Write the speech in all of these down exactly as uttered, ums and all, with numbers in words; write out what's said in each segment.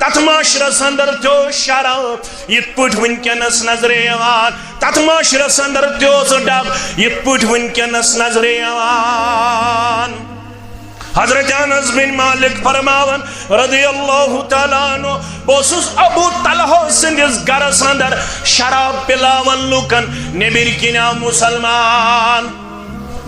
تتھ معاشرس اندر تہِ اوس شراب، یِتھ پٲٹھۍ وٕنکیٚنس نظرِ یِوان۔ تتھ معاشرس اندر تہِ اوس ڈب، یِتھ پٲٹھۍ وٕنکیٚنس نظرِ یِوان۔ حضرت انس بن مالک فرماوان رضی اللہ تعالیٰ عنہ، بہٕ اوسُس ابو طلحہ سٕنٛدِس گرس اندر شراب پلاوان لوٗکن، نیٚبٕرۍ کِنۍ آو مسلمان۔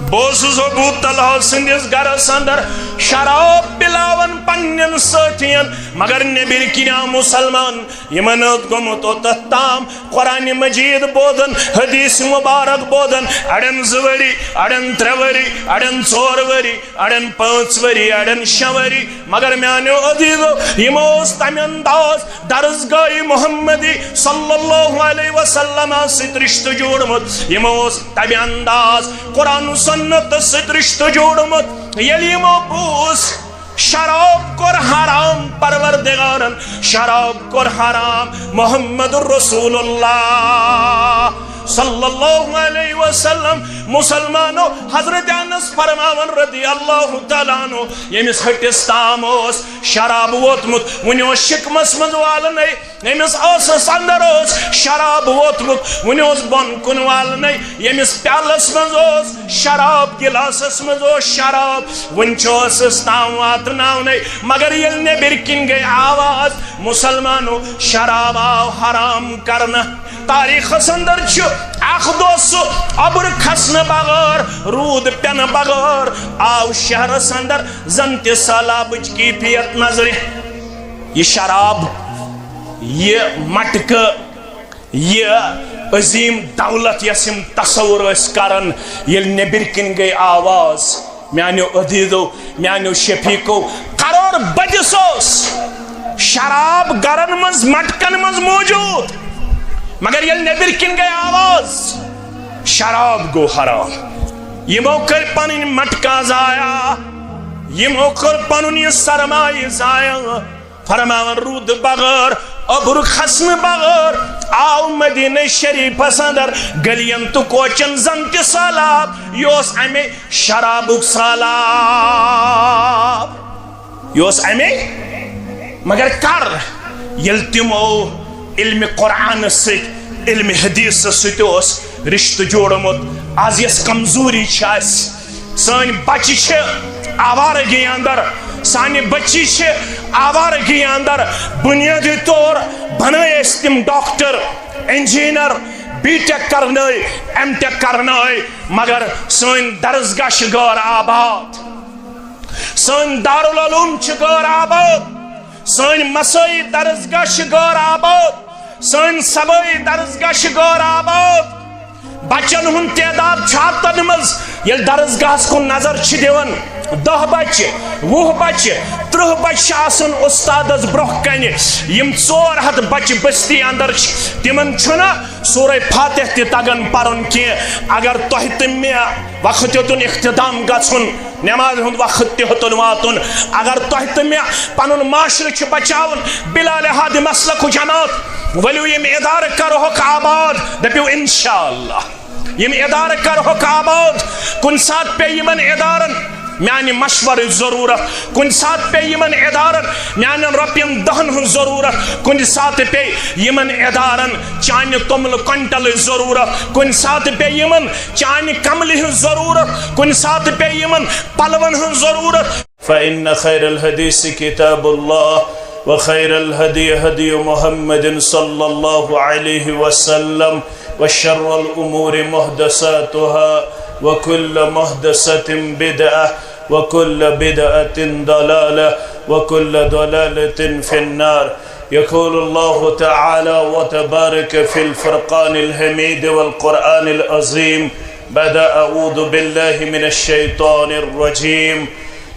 بہٕ اوسُس ابو طلحہ سٕنٛدِس گرس اندر شراب پلاوان پننٮ۪ن سٲتھین، مگر نیٚبٕرۍ کِنۍ آو مسلمان۔ یِمن اوس گوٚمُت اوٚتتھ تام قرآن مجید بوزان، حدیث مبارک بوزان، اڑٮ۪ن زٕ ؤری، اڑٮ۪ن ترٛےٚ ؤری، اڑٮ۪ن ژور ؤری، اڑٮ۪ن پانٛژھ ؤری، اڑٮ۪ن شےٚ ؤری۔ مگر میانیو عزیزو، یِمو اوس تمہِ انداز درسگاہ محمدی صلی اللہ علیہ وسلم سۭتۍ رشتہٕ جوڑمُت، یِمو اوس تمہِ انداز قرآن و سنت سۭتۍ رشتہٕ جوڑمُت۔ ییٚلہِ یِمو بوٗز، شراب کوٚر حرام پروردگارن، شراب کوٚر حرام محمد رسول اللہ صلی اللہ علیہ وسلم۔ مسلمانو، حضرت انس فرماوان رضی اللہ تعالیٰ عنہ، ییٚمِس ہٹِس تام اوس شراب ووتمُت، وُنہِ اوس شکمس منٛز والنَے، ییٚمِس ٲسس اندر اوس شراب ووتمُت، وُنہِ اوس بۄن کُن والنَے، ییٚمِس پیالس منٛز اوس شراب، گلاسس منٛز اوس شراب، وُنہِ چھُ ٲسس تام واتناونَے۔ مگر ییٚلہِ نیٚبٕرۍ کِنۍ گٔے آواز، مسلمانو، شراب آو حرام کرنہٕ۔ تاریخس اندر چھُ اکھ دۄہ سُہ اوٚبُر کھسنہٕ بغٲر، روٗد پٮ۪نہٕ بغٲر آو شہرس اندر زن تہِ سہلابٕچ کیفیت نظرِ۔ یہِ شراب، یہِ مٹکہٕ، یہِ عظیم دولت، یۄس یِم تصور ٲسۍ کران، ییٚلہِ نیٚبٕرۍ کِنۍ گٔے آواز، میانیو عزیزو، میانیو شفیقو، کرور بدِس اوس شراب گرن منٛز، مٹکن منٛز موجود۔ مگر ییٚلہِ نیٚبٕرۍ کِنۍ گٔے آواز، شراب گوٚو حرام۔ یِمو کٔرۍ پنٕنۍ مٹکہٕ ضایع، یِمو کوٚر پنُن یہِ سرمایہِ ضایع۔ فرماوان، روٗدٕ بغٲر، اوٚبُر کھسنہٕ بغٲر آو مدینہ شریفس اندر گلین تہٕ کوچن زن تہِ سہلاب۔ یہِ اوس امے شرابُک سہلاب، یہِ اوس امے۔ مگر کر، ییٚلہِ تِمو علم قرآنس سۭتۍ، علم حدیثس سۭتۍ اوس رشتہٕ جوڑمُت۔ از یۄس کمزوری چھِ اسہِ، سٲنۍ بچہِ چھِ آوارگی اندر، سانہِ بچی چھِ آوارگی اندر۔ بنیٲدی طور بنٲے أسۍ تِم ڈاکٹر، انجینئر، بی ٹیک کرنٲے، ایم ٹیک کرنٲے، مگر سٲنۍ درسگاہ چھِ غٲر آباد، سٲنۍ دارالعلوم چھِ غٲر آباد، سٲنۍ مسٲیی درسگاہ چھِ غٲر آباد، سٲنۍ صبٲیی درسگاہ چھِ غٲر آباد۔ بچن ہُنٛد تعداد چھُ ہتن منٛز۔ ییٚلہِ درسگاہس کُن نظر چھِ دِوان، دَہ بچہِ، وُہ بچہِ، ترٕٛہ بچہِ چھِ آسان استادس برونٛہہ کنہِ۔ یِم ژور ہتھ بچہِ بستی اندر چھِ، تِمن چھُنہٕ سورہ فاتح تہِ تگان پرُن کینٛہہ۔ اگر تۄہہِ تہٕ مےٚ وقت یوتن اختتام گژھُن، نماز ہُنٛد وقت تہِ ہیوٚتُن واتُن۔ اگر تۄہہِ تہٕ مےٚ پنُن معاشرٕ چھُ بچاوُن، بلال ہادِ مسلک و جماعت، ؤلِو یِم ادارٕ کرہوکھ آباد، دٔپِو انشاءاللہ۔ یِم ادارٕ کرہوکھ آباد۔ کُنہِ ساتہٕ پیٚیہِ یِمن ادارن میانہِ مشورٕچ ضروٗرت، کُنہِ ساتہٕ پیٚیہِ یِمن ادارن میانٮ۪ن رۄپین دہن ہٕنٛز ضروٗرت، کُنہِ ساتہٕ پیٚیہِ یِمن ادارن چانہِ توٚملہٕ کۄنٹلٕچ ضروٗرت، کُنہِ ساتہٕ پیٚیہِ یِمن چانہِ کملہِ ہٕنٛز ضروٗرت، کُنہِ ساتہٕ پیٚیہِ یِمن پلون ہٕنٛز ضروٗرت۔ فإن خير الحديث كتاب الله، وخير الهدي هدي محمد صلى الله عليه وسلم، وشر الأمور محدثاتها، وكل محدثة بدعة، وكل بدعة ضلالة، وكل ضلالة في النار. يقول الله تعالى وتبارك في الفرقان الحميد والقرآن العظيم بعد أعوذ بالله من الشيطان الرجيم.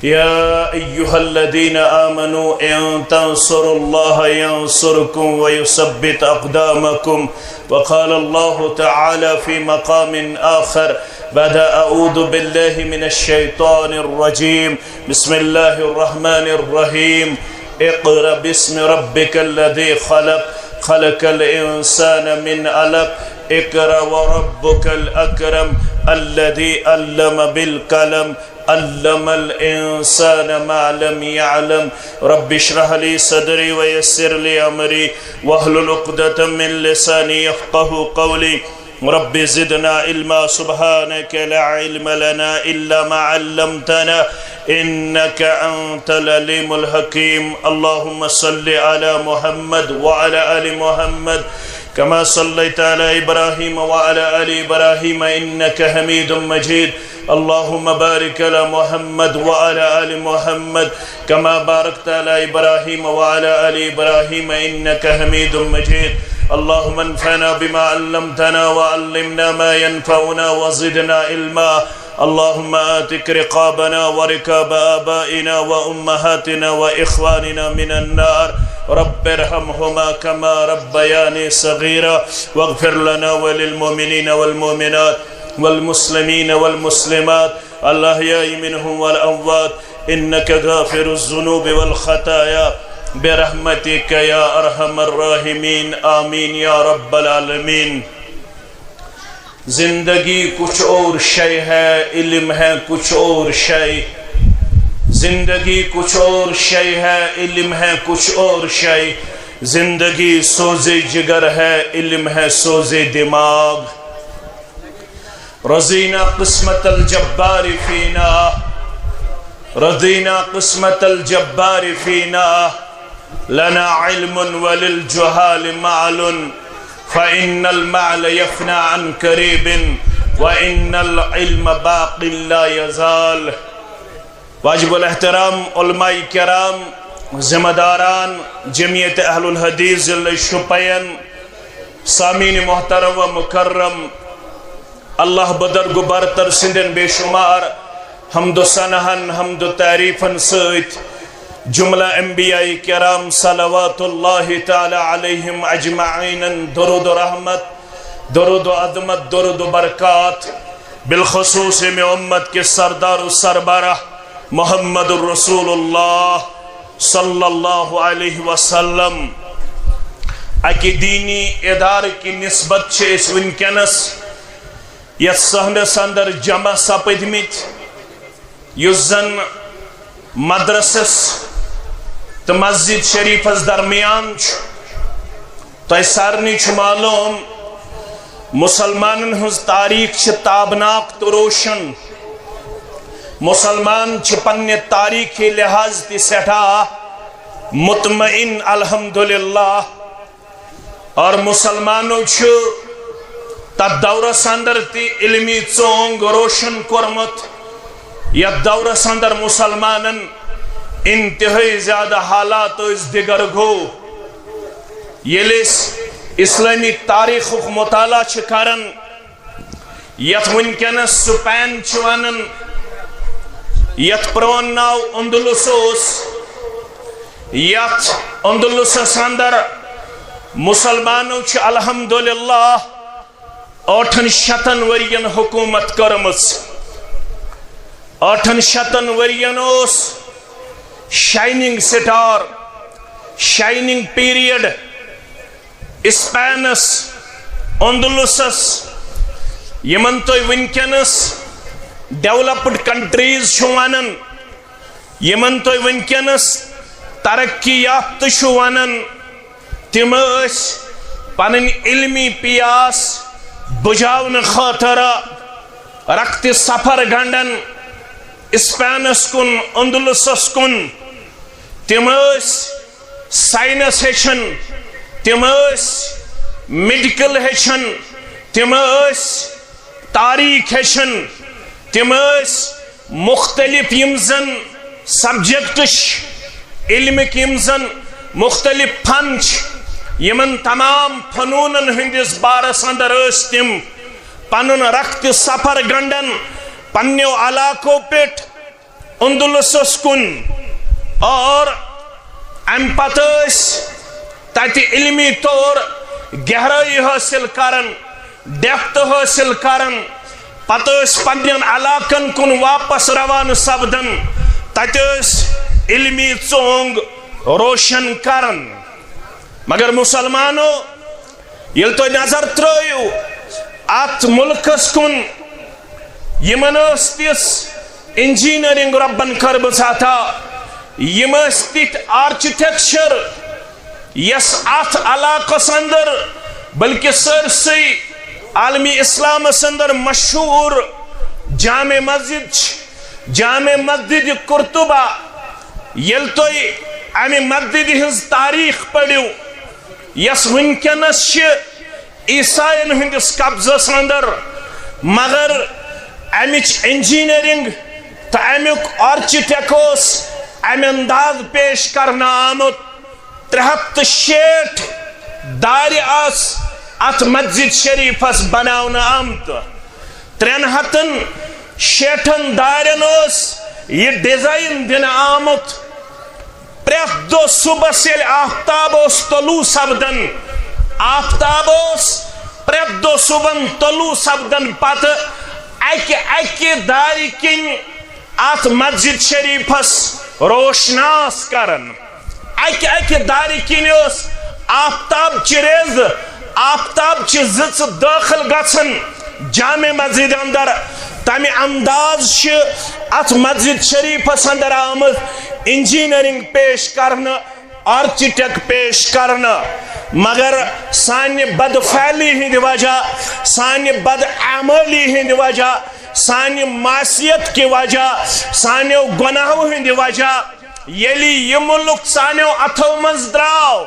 يا أيها الذين آمنوا إن تنصروا الله ينصركم ويثبت أقدامكم. وقال الله تعالى في مقام آخر بعد أعوذ بالله من الشيطان الرجيم. بسم الله الرحمن الرحيم. اقرأ باسم ربك الذي خلق، خلق الإنسان من علق، اقرأ وربك الأكرم، الذي علم بالقلم، علم الإنسان ما لم يعلم. رب اشرح لي صدري ويسر لي أمري واحلل عقدة من لساني يفقه قولي. رب زدنا علما. سبحانك لا علم لنا إلا ما علمتنا إنك أنت العليم الحكيم. اللهم صل على محمد وعلى آل محمد كما صليت على إبراهيم وعلى آل إبراهيم إنك حميد مجيد. اللهم بارك على محمد وعلى آل محمد كما باركت على إبراهيم وعلى آل إبراهيم إنك حميد مجيد. اللهم انفعنا بما علمتنا وعلمنا ما ينفعنا وزدنا علما. اللهم اعتق رقابنا ورقاب آبائنا وأمهاتنا وإخواننا من النار. رب ارحمهما كما ربياني صغيرا. واغفر لنا وللمؤمنين والمؤمنات والمسلمين والمسلمات الأحياء منهم والأموات إنك غافر الذنوب والخطايا برحمتك يا أرحم الراحمين. آمين يا رب العالمين. زندگی کچھ اور شے ہے، علم ہے کچھ اور شے۔ زندگی کچھ اور شے ہے، علم ہے کچھ اور شے۔ زندگی سوز جگر ہے، علم ہے سوز دماغ۔ رضينا قسمة الجبار فينا، رضينا قسمة الجبار فينا، لنا علم وللجهال معل، فإن المعل يفنى عن قريب، وإن العلم باق لا يزال. واجب الاحترام علماء کرام، ذمہ داران جمعیت اہل الحدیث ضلع شوپین، سامعین محترم و مکرم، اللہ بدرگ و برتر سندن بے شمار حمد و ثناہن، حمد و تعریفن سۭتۍ جملہ انبیاء کرام صلوات اللہ تعالی علیہم اجمعین درود و رحمت، درود و عظمت، درود و برکات، بالخصوص میں امت کے سردار و سربراہ محمد رسول اللہ صلی اللہ علیہ وسلم۔ اکہ دینی ادارہ کی نسبت چھِ أسۍ وٕنکیٚنس یتھ صحنس اندر جمع سپدمت، یُس زن مدرسس تہٕ مسجد شریفس درمیان چھُ۔ تۄہہِ سارنٕے چھُ معلوم، مسلمانن ہٕنٛز تاریخ چھِ تابناک تہٕ روشن۔ مسلمان چھِ پننہِ تاریخی لحاظ تہِ سٮ۪ٹھاہ مطمئن، الحمدللہ۔ اور مسلمانو چھُ تتھ دورس اندر تہِ علمی ژونگ روشن کوٚرمُت، یتھ دورس اندر مسلمانن انتہائی زیادہ حالات ٲسۍ دِگر گوٚو۔ ییٚلہِ أسۍ اسلٲمی تاریخُک مطالعہ چھِ کران، یتھ وٕنکیٚنس سپین چھِ ونان، یتھ پرون ناو اندلس اوس، یتھ اندلسس اندر مسلمانو چھِ الحمدللہ ٲٹھن شتن ؤرین حکومت کٔرمٕژ۔ ٲٹھن شتن ؤرین اوس شائننگ سٹار، شائننگ پیریڈ اسپینس، اندلسس، یمن تُہۍ وٕنکیٚنس ڈیولپڈ کنٹریز چھِو ونان، یمن تُہۍ وٕنکیٚنس ترقی یافتہٕ چھِو ونان، تِم ٲسۍ پنٕنۍ علمی پیاس بجاونہٕ خٲطرٕ رکتہِ سفر گنڈان اسپینس کُن، اندلسس کُن۔ تِم ٲسۍ سائنس ہیٚچھان، تِم ٲسۍ میڈیکل ہیٚچھان، تِم ٲسۍ تاریخ ہیٚچھان، تِم ٲسۍ مختلف یِم زن سبجیکٹس چھِ، علمٕکۍ یِم زن مختلف فن چھِ، یِمن تمام فنوٗنن ہٕنٛدِس بارس اندر ٲسۍ تِم پنُن رکھ تہٕ سفر گنڈان پننیو علاقو پٮ۪ٹھ اندلسس کُن، اور امہِ پتہٕ ٲسۍ تتہِ علمی طور گہرٲیی حٲصِل کران، ڈیپتھ حٲصِل کران، پتہٕ ٲسۍ پننٮ۪ن علاقن کُن واپس روانہٕ سپدان، تتہِ ٲسۍ علمی ژونگ روشن کران۔ مگر مسلمانو، ییٚلہِ تُہۍ نظر ترٲیِو اتھ مُلکس کُن، یِمن ٲس تِژھ انجینئرنگ ربن کٔرمٕژ عطا۔ یِم ٲسۍ تِتھۍ آرکیٹیکچر یس اتھ علاقس اندر بلکہ سٲرسٕے عالمی اسلامس اندر مشہور جامع مسجد چھِ، جامع مسجد قرطبہ۔ ییٚلہِ تُہۍ امہِ مسجدِ ہٕنٛز تاریخ پٔرِو، یس وٕنکیٚنس چھِ عیساین ہٕنٛدِس قبضس اندر، مگر امِچ انجینئرنگ تہٕ امیُک آرکیٹیکٹ اوس امہِ انداز پیش کرنہٕ آمُت۔ ترٛےٚ ہتھ تہٕ شیٹھ دارِ آسہٕ اتھ مسجد شریفس بناونہٕ آمتہٕ۔ ترٛٮ۪ن ہتن شیٹھن دارٮ۪ن اوس یہِ ڈیزائن دِنہٕ آمُت۔ پرٛٮ۪تھ دۄہ صبحس ییٚلہِ آفتاب اوس طلوع سپدان، آفتاب اوس پرٛٮ۪تھ دۄہ صبحن طلوع سپدان پتہٕ اکہِ اکہِ دارِ کِنۍ اتھ مسجد شریفس روشناس کران۔ اکہِ اکہِ دارِ کِنۍ اوس آفتاب چہِ ریز، آفتاب چہِ زٕژٕ دٲخل گژھان جامع مسجد اندر۔ تمہِ انداز چھِ اتھ مسجد شریفس اندر آمٕژ انجینئرنگ پیش کرنہٕ، آرکیٹیکٹ پیش کرنہٕ، مگر سانہِ بدفعلی ہٕنٛدِ وجہ، سانہِ بدعملی ہٕنٛدِ وجہ، سانہِ معصیت کہِ وجہ، سانیو گۄناہو ہٕنٛدِ وجہ، ییٚلہِ یہِ مُلک سانیو اتھو منٛز درٛاو،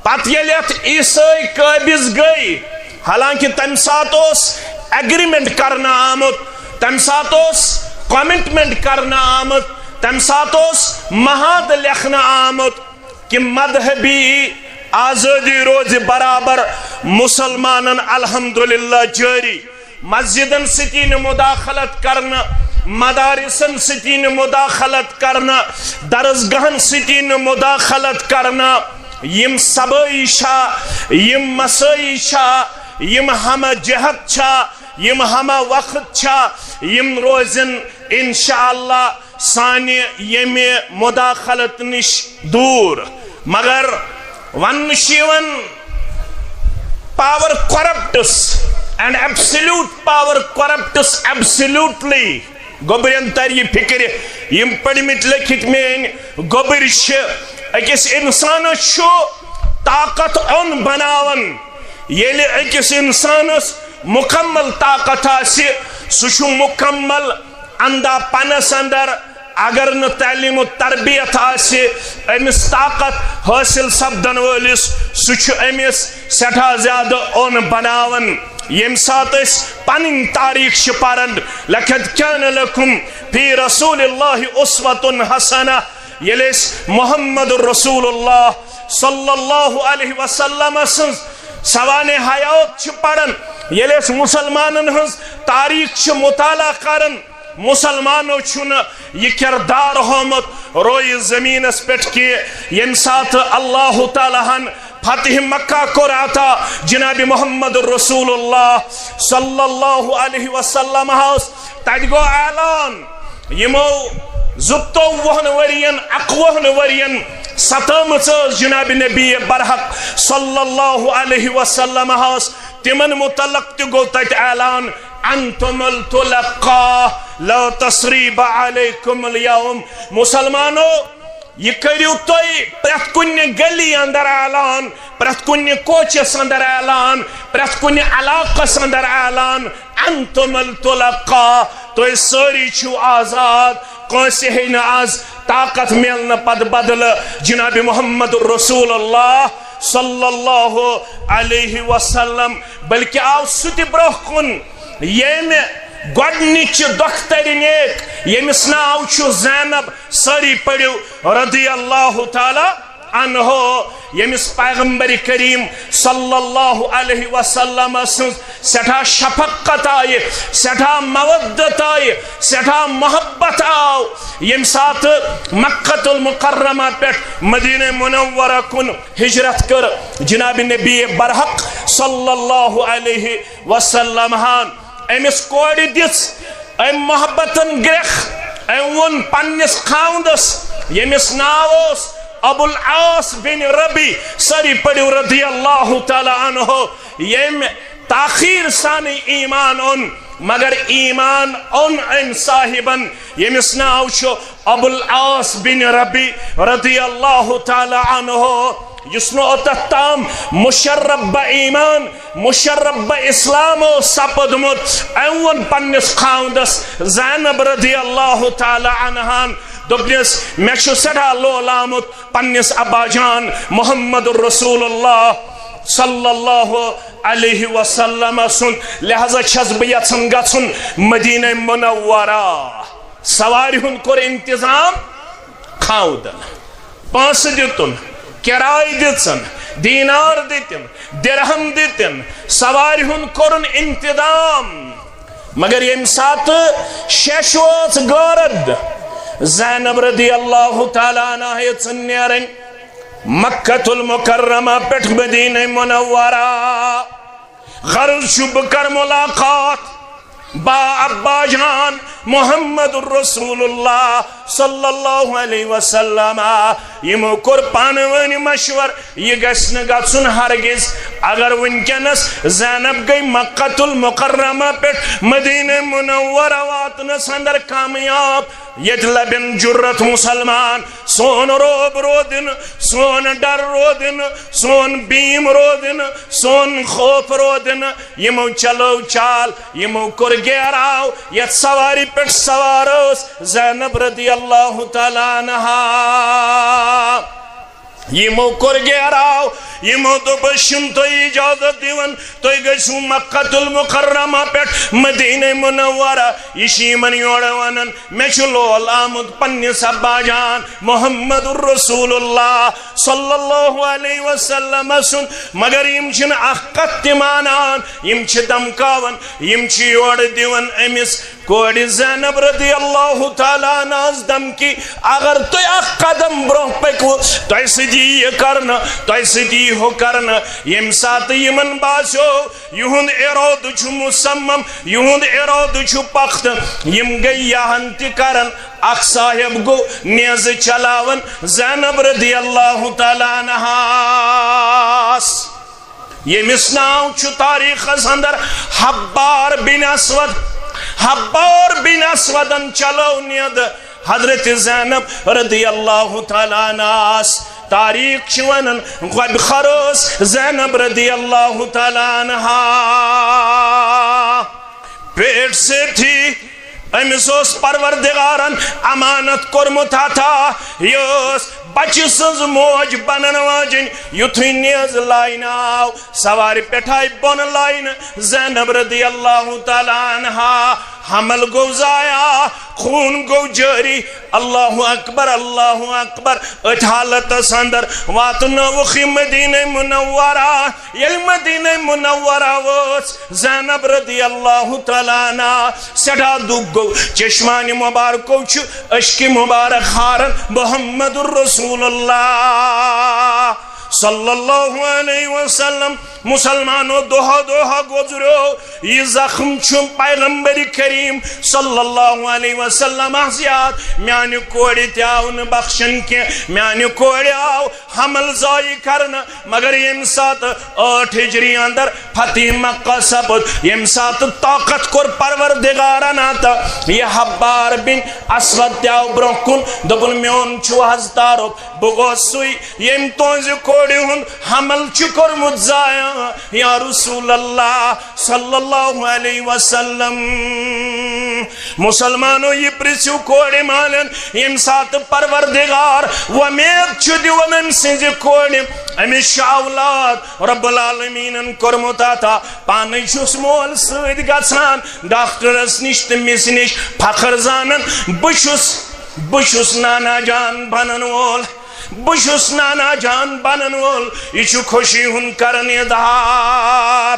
پتہٕ ییٚلہِ اتھ عیسٲے قٲبض گٔے، حالانکہ تمہِ ساتہٕ اوس ایگریمنٹ کرنہٕ آمُت، تمہِ ساتہٕ اوس کمٹمنٹ کرنہٕ آمُت، تمہِ ساتہٕ اوس معاہدٕ لیکھنہٕ آمُت کہ مذہبی آزٲدی روزِ برابر مسلمانن الحمدللہ جٲری۔ مسجدن سۭتی نہٕ مداخلت کرنہٕ، مدارسن سۭتی نہٕ مداخلت کرنہٕ، درسگاہن سۭتی نہٕ مداخلت کرنہٕ۔ یِم صبٲیی چھا، یِم مسٲیی چھا، یِم ہمہ جہت چھا، یِم ہمہ وقت چھا، یِم روزن انشاءاللہ سانہِ ییٚمہِ مداخلت نِش دوٗر۔ مگر وننہٕ چھُ یِوان، power corrupts and absolute power corrupts absolutely۔ گوٚبرٮ۪ن تر یہِ فکرِ، یِم پٔرمٕتۍ لیکھِتھ میٲنۍ گوٚبرۍ چھِ۔ أکِس انسانس چھُ طاقت اوٚن بناوان۔ ییٚلہِ أکِس انسانس مکمل طاقت آسہِ، سُہ چھُ مکمل اندھا پنس اندر۔ اگر نہٕ تعلیم و تربیت آسہِ، أمِس طاقت حٲصِل سپدن وٲلِس، سُہ چھُ أمِس سٮ۪ٹھاہ زیادٕ اوٚن بناوان۔ ییٚمہِ ساتہٕ أسۍ پنٕنۍ تاریخ چھِ پران، لقد کان لکم فی رسول اللہ اسوۃ حسنہ، ییٚلہِ أسۍ محمد رسول اللہ صلی اللہ علیہ وسلم سٕنٛز سوانح حیات چھِ پران، ییٚلہِ أسۍ مسلمانن ہٕنٛز تاریخ چھِ مطالعہ کران، مسلمانو چھُنہٕ یہِ کردار ہومُت رویہِ زمینس پٮ۪ٹھ کینٛہہ۔ ییٚمہِ ساتہٕ اللہ تعالیٰ ہن فتح مکہ کوٚر عطا جناب محمد رسول اللہ صلی اللہ علیہ وسلم ہس، تتہِ گوٚو اعلان، یِمو زٕتووُہن ؤرین، اَکوُہن ؤرین ستٲمٕژ ٲس جناب نبی برحق صلی اللہ علیہ وسلم ہس، تِمن متعلق تہِ گوٚو تتہِ اعلان، انتم التلقاء لا تثریب علیکم الیوم۔ مسلمانو، یہِ کٔرِو تُہۍ پرٛٮ۪تھ کُنہِ گلی اندر اعلان، پرٛٮ۪تھ کُنہِ کوچس اندر اعلان، پرٛٮ۪تھ کُنہِ علاقس اندر اعلان، انتم التلقاء، تُہۍ سٲری چھِو آزاد۔ کٲنٛسہِ ہیٚیہِ نہٕ آز طاقت میلنہٕ پتہٕ بدلہٕ جناب محمد رسول اللہ صلی اللہ علیہ وسلم، بلکہ آو سُہ تہِ برٛونٛہہ کُن، ییٚمہِ گۄڈنِچہِ دۄخترِ نیک، ییٚمِس ناو چھُ زینب، سٲری پٔرِو رضی اللہ تعالیٰ عنہ، ییٚمِس پیغمبر کریم صلی اللہ علیہ وسلم سٕنٛز سٮ۪ٹھاہ شفقت آیہِ، سٮ۪ٹھاہ مودت آیہِ، سٮ۪ٹھاہ محبت آو۔ ییٚمہِ ساتہٕ مکہ المکرمہ پٮ۪ٹھ مدینہ منورہ کُن ہجرت کٔر جناب نبی برحق صلی اللہ علیہ وسلم ہن، أمِس کورِ دِژ أمۍ محبتن گرٛٮ۪کھ، أمۍ ووٚن پننِس خاوندس، ییٚمِس ناو اوس ابو العاص بن ربی، سٲری پٔرِو رضی اللہ تعالیٰ عنہ، ییٚمۍ تاخیر سانٕے ایمان اوٚن، مگر ایمان اوٚن أمۍ صاحبن، ییٚمِس ناو چھُ ابو العاص بن ربیع رضی اللہ تعالیٰ عنہ، یُس نہٕ اوٚتتھ تام مشرف بہ ایمان، مشرف بہ اسلام اوس سپدمُت۔ أمۍ ووٚن پننِس خاوندس زینب رضی اللہ تعالیٰ عنہان، دوٚپنس، مےٚ چھُ سٮ۪ٹھاہ لول آمُت پننِس ابا جان محمد رسول اللہ صلی اللہ علیہ وسلم سُنٛد، لہذا چھَس بہٕ یژھان گژھُن مدینہ منورہ۔ سوارِ ہُنٛد کوٚر انتظام خاوندن، پونٛسہٕ دِتُن، کِراے دِژٕن، دینار دِتِن، درہم دِتِن، سوارِ ہُنٛد کوٚرُن انتظام۔ مگر ییٚمہِ ساتہٕ شیٚش وٲژ غٲرت، زینب رضی اللہ تعالیٰ عنہا یژھن نیرٕنۍ مکہ المکرمہ پٮ۪ٹھ مدینہ منورہ۔ غرض چھُ بہٕ کرٕ ملاقات با ابا جان محمد رسول اللہ صلی اللہ علیہ وسلم۔ یِمو کوٚر پانہٕ ؤنۍ مشور، یہِ گژھِ نہٕ گژھُن ہرگز۔ اگر وٕنکیٚنس زینب گٔے مکہ المکرمہ پٮ۪ٹھ مدینہ منورہ واتنس اندر کامیاب، ییٚتہِ لبن جرت مسلمان، سون رعب رودِ نہٕ، سون ڈر رودِ نہٕ، سون بیٖم رودِ نہٕ، سون خوف رودِ نہٕ۔ یِمو چلٲو چال، یِمو کوٚر گیراو، یتھ سوارِ پٮ۪ٹھ سوار ٲس زینب رضی اللہ تعالیٰ عنہا۔ یِمو کوٚر گیراو، یِمو دوٚپ، أسۍ چھِنہٕ تۄہہِ اجازت دِوان، تُہۍ گٔژھِو مکہ المکرمہ پٮ۪ٹھ مدینہ منورہ۔ یہِ چھِ یِمن یورٕ ونان، مےٚ چھُ لول آمُت پننِس ابا جان محمد رسول اللہ صلی اللہ علیہ وسلم سُنٛد، مگر یِم چھِنہٕ اکھ کتھ تہِ مانان، یِم چھِ دمکاوان، یِم چھِ یورٕ دِوان أمِس کورِ زینب رضی اللہ تعالیٰ عنہس دمکی، اگر تُہۍ اکھ قدم برونٛہہ پٔکِو، تۄہہِ سۭتۍ یی یہِ کرنہٕ، تۄہہِ سۭتۍ یی ہُہ کرنہٕ۔ ییٚمہِ ساتہٕ یِمن باسیو یِہُنٛد ارادٕ چھُ مصمم، یِہُنٛد ارادٕ چھُ پختہٕ، یِم گٔے یہن تہِ کرن۔ اکھ صاحب گوٚو نیزٕ چلاوان زینب رضی اللہ تعالیٰ عنہس۔ ییٚمِس ناو چھُ تاریخس اندر حبار بن اسود۔ حبار بن اسودن چلٲو نیزٕ حضرت زینب رضی اللہ تعالیٰ عنہس۔ تاریخ چھِ ونان، گۄبہِ خروس زینب رضی اللہ تعالیٰ عنہا۔ پیٹ سے تھی، أمِس اوس پروردگارن امانت کوٚرمُت عطا، یہِ ٲس بچہِ سٕنٛز موج بنن واجِنۍ۔ یُتھُے نیز لاینہٕ آو، سوارِ پٮ۪ٹھ آیہِ بۄنہٕ لاینہٕ زینب رضی اللہ تعالیٰ عنہا۔ حمل گوٚو ضایع، خوٗن گوٚو جٲری۔ اللہ اکبر، اللہ اکبر۔ أتھۍ حالتس اندر واتنٲوُکھ یہِ مدینہ منورہ۔ ییٚلہِ مدینہ منورہ وٲژ، زینب رضی اللہ تعالیٰ عنہا، سٮ۪ٹھاہ دُکھ گوٚو۔ چشمانِ مبارکو چھُ اشکِ مبارک ہاران محمد رسول اللہ صلی اللہ علیہ وسلم۔ مسلمانو، دۄہا دۄہا گُزریو، یہِ زخم چھُ پیغمبر کریم صلی اللہ علیہ وسلم یاد۔ میانہِ کورِ تہِ آو نہٕ بخشن کینٛہہ، میانہِ کورِ آو حمل ضایع کرنہٕ، مگر ییٚمہِ ساتہٕ ٲٹھ ہجری اندر فتح مکہ سپُد، ییٚمہِ ساتہٕ طاقت کوٚر پروردگارن عطا، یہِ حبار بن اسود تہِ آو برونٛہہ کُن، دوٚپُن، میون چھُ حظ تعارف، بہٕ گوس سُے، ییٚمۍ تُہنٛزِ کورِ ہُنٛد حمل چھُ کوٚرمُت ضایع، یا رسول اللہ صلی اللہ علیہ وسلم۔ مسلمانو، یہِ پرژھِو کورِ مالٮ۪ن، ییٚمہِ ساتہٕ پروردگار وۄمید چھُ دِوان أمۍ سٕنٛزِ کورِ، أمِس چھُ اولاد رب العالمیٖنن کوٚرمُت عطا۔ پانے چھُس مول سۭتۍ گژھان ڈاکٹرس نِش تہٕ مِس نِش، فخر زانان، بہٕ چھُس، بہٕ چھُس نانا جان بنن وول، بہٕ چھُس نانا جان بنن وول۔ یہِ چھُ خوشی ہُنٛد کران اظہار۔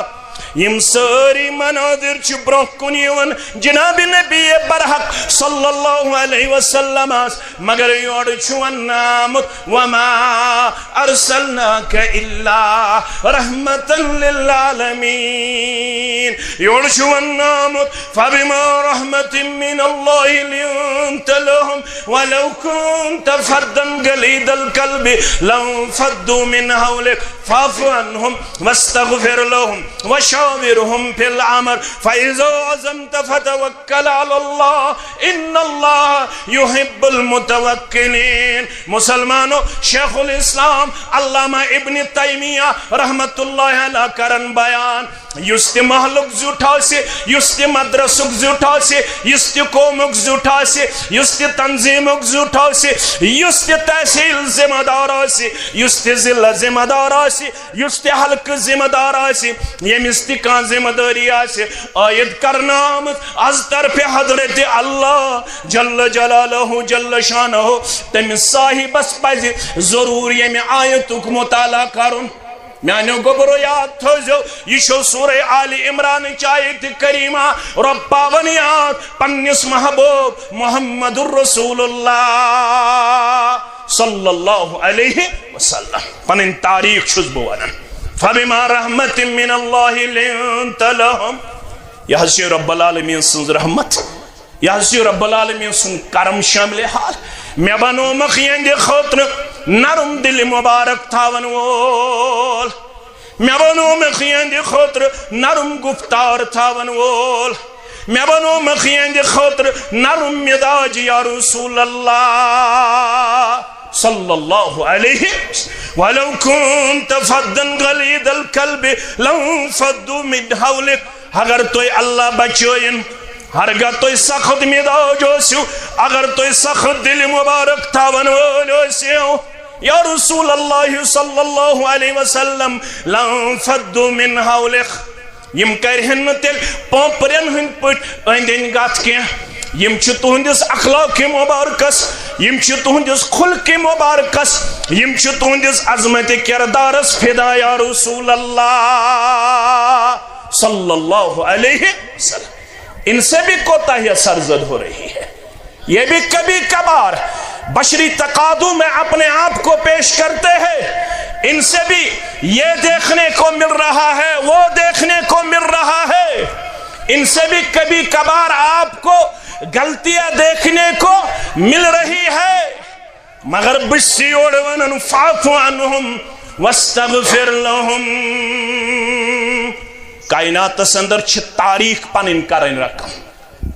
یِم سٲری مناظر چھِ برونٛہہ کُن یِوان جناب نبی برحق صلی اللہ علیہ وسلمس، مگر یورٕ چھُ وننہٕ آمُت، وما ارسلناک الا رحمة للعالمین۔ یورٕ چھُ وننہٕ آمُت، فبما رحمة من الله لنت لهم ولو كنت فظا غليظ القلب لانفضوا من حولك فاعف عنهم واستغفر لهم وشاورهم في الأمر فإذا عزمت فتوكل على الله إن الله يحب المتوكلين. مسلمانو، شیخ الاسلام علامہ ابن تیمیہ رحمت اللہ علیہ کرن بیان، یُس تہِ محلُک زیُٹھ آسہِ، یُس تہِ مدرسُک زیُٹھ آسہِ، یُس تہِ قومُک زیُٹھ آسہِ، یُس تہِ تنظیٖمُک زیُٹھ آسہِ، یُس تہِ تحصیل ذمہ دار آسہِ، یُس تہِ ضلع ذمہ دار آسہِ، یُس تہِ حلقہٕ ذمہ دار آسہِ، ییٚمِس تہِ کانٛہہ ذمہ دٲری آسہِ عٲید کرنہٕ آمٕژ از طرفِ حضرت اللہ جل جلالہ جل شانہ، تٔمِس صاحبس پزِ ضروٗر ییٚمہِ آیتُک مطالعہ کرُن۔ میانیو گوبرو، یاد تھٲوزیو، یہِ چھو سورہ آل عمران چہِ آیت کریمہ۔ رۄب پاوان یاد پننِس محبوب محمد رسول اللہ صلی اللہ علیہ وسلم۔ پنٕنۍ تاریخ چھُس بہٕ ونان۔ فبما رحمت من اللہ لنت لهم۔ یہِ حظ چھِ رب العالمین سٕنٛز رحمت۔ یہِ حظ چھُ رب العالمین سُنٛد کرم شامل حال۔ مےٚ بنوومکھ یِہنٛدِ خٲطرٕ نرم دِلہِ مبارک تھاون وول۔ مےٚ بنوومکھ یِہنٛدِ خٲطرٕ نرم گفتار تھاون وول۔ مےٚ بنوومکھ یِہنٛدِ خٲطرٕ نرم مزاج یا رسول اللہ صلی اللہ علیہ۔ ولو كنت فظا غليظ القلب لانفضوا من حولك۔ اگر تُہۍ اللہ بچٲیِن، ہرگاہ تُہۍ سخت مزاج ٲسِو، اگر تُہۍ سخت دِلہِ مبارک تھاون وٲلۍ ٲسِو، یا رسول اللہ صلی اللہ علیہ وسلم، لانفضوا من حولك۔ یِم کرِہن نہٕ تیٚلہِ پوپرٮ۪ن ہٕنٛدۍ پٲٹھۍ أنٛدۍ أنٛدۍ گژھ کینٛہہ۔ یِم چھِ تُہنٛدِس اخلاق مبارکس، یِم چھِ تُہنٛدِس خلق مبارکس، یِم چھِ تُہنٛدِس عظمت کردارس فدا یا رسول اللہ صلی اللہ علیہ وسلم۔ ان سے بھی کوتاہیاں سرزد ہو رہی ہے۔ یہ بھی کبھی کبھار بشری تقاضوں میں اپنے آپ کو پیش کرتے ہیں، ان سے بھی یہ دیکھنے کو مل رہا ہے، وہ دیکھنے کو مل رہا ہے، ان سے بھی کبھی کبھار آپ کو غلطیاں دیکھنے کو مل رہی ہے۔ مگر بہٕ چھُس یورٕ ونان، فاعف عنہم واستغفر لہم۔ کائناتس اندر چھِ تاریخ پنٕنۍ کرٕنۍ رقم۔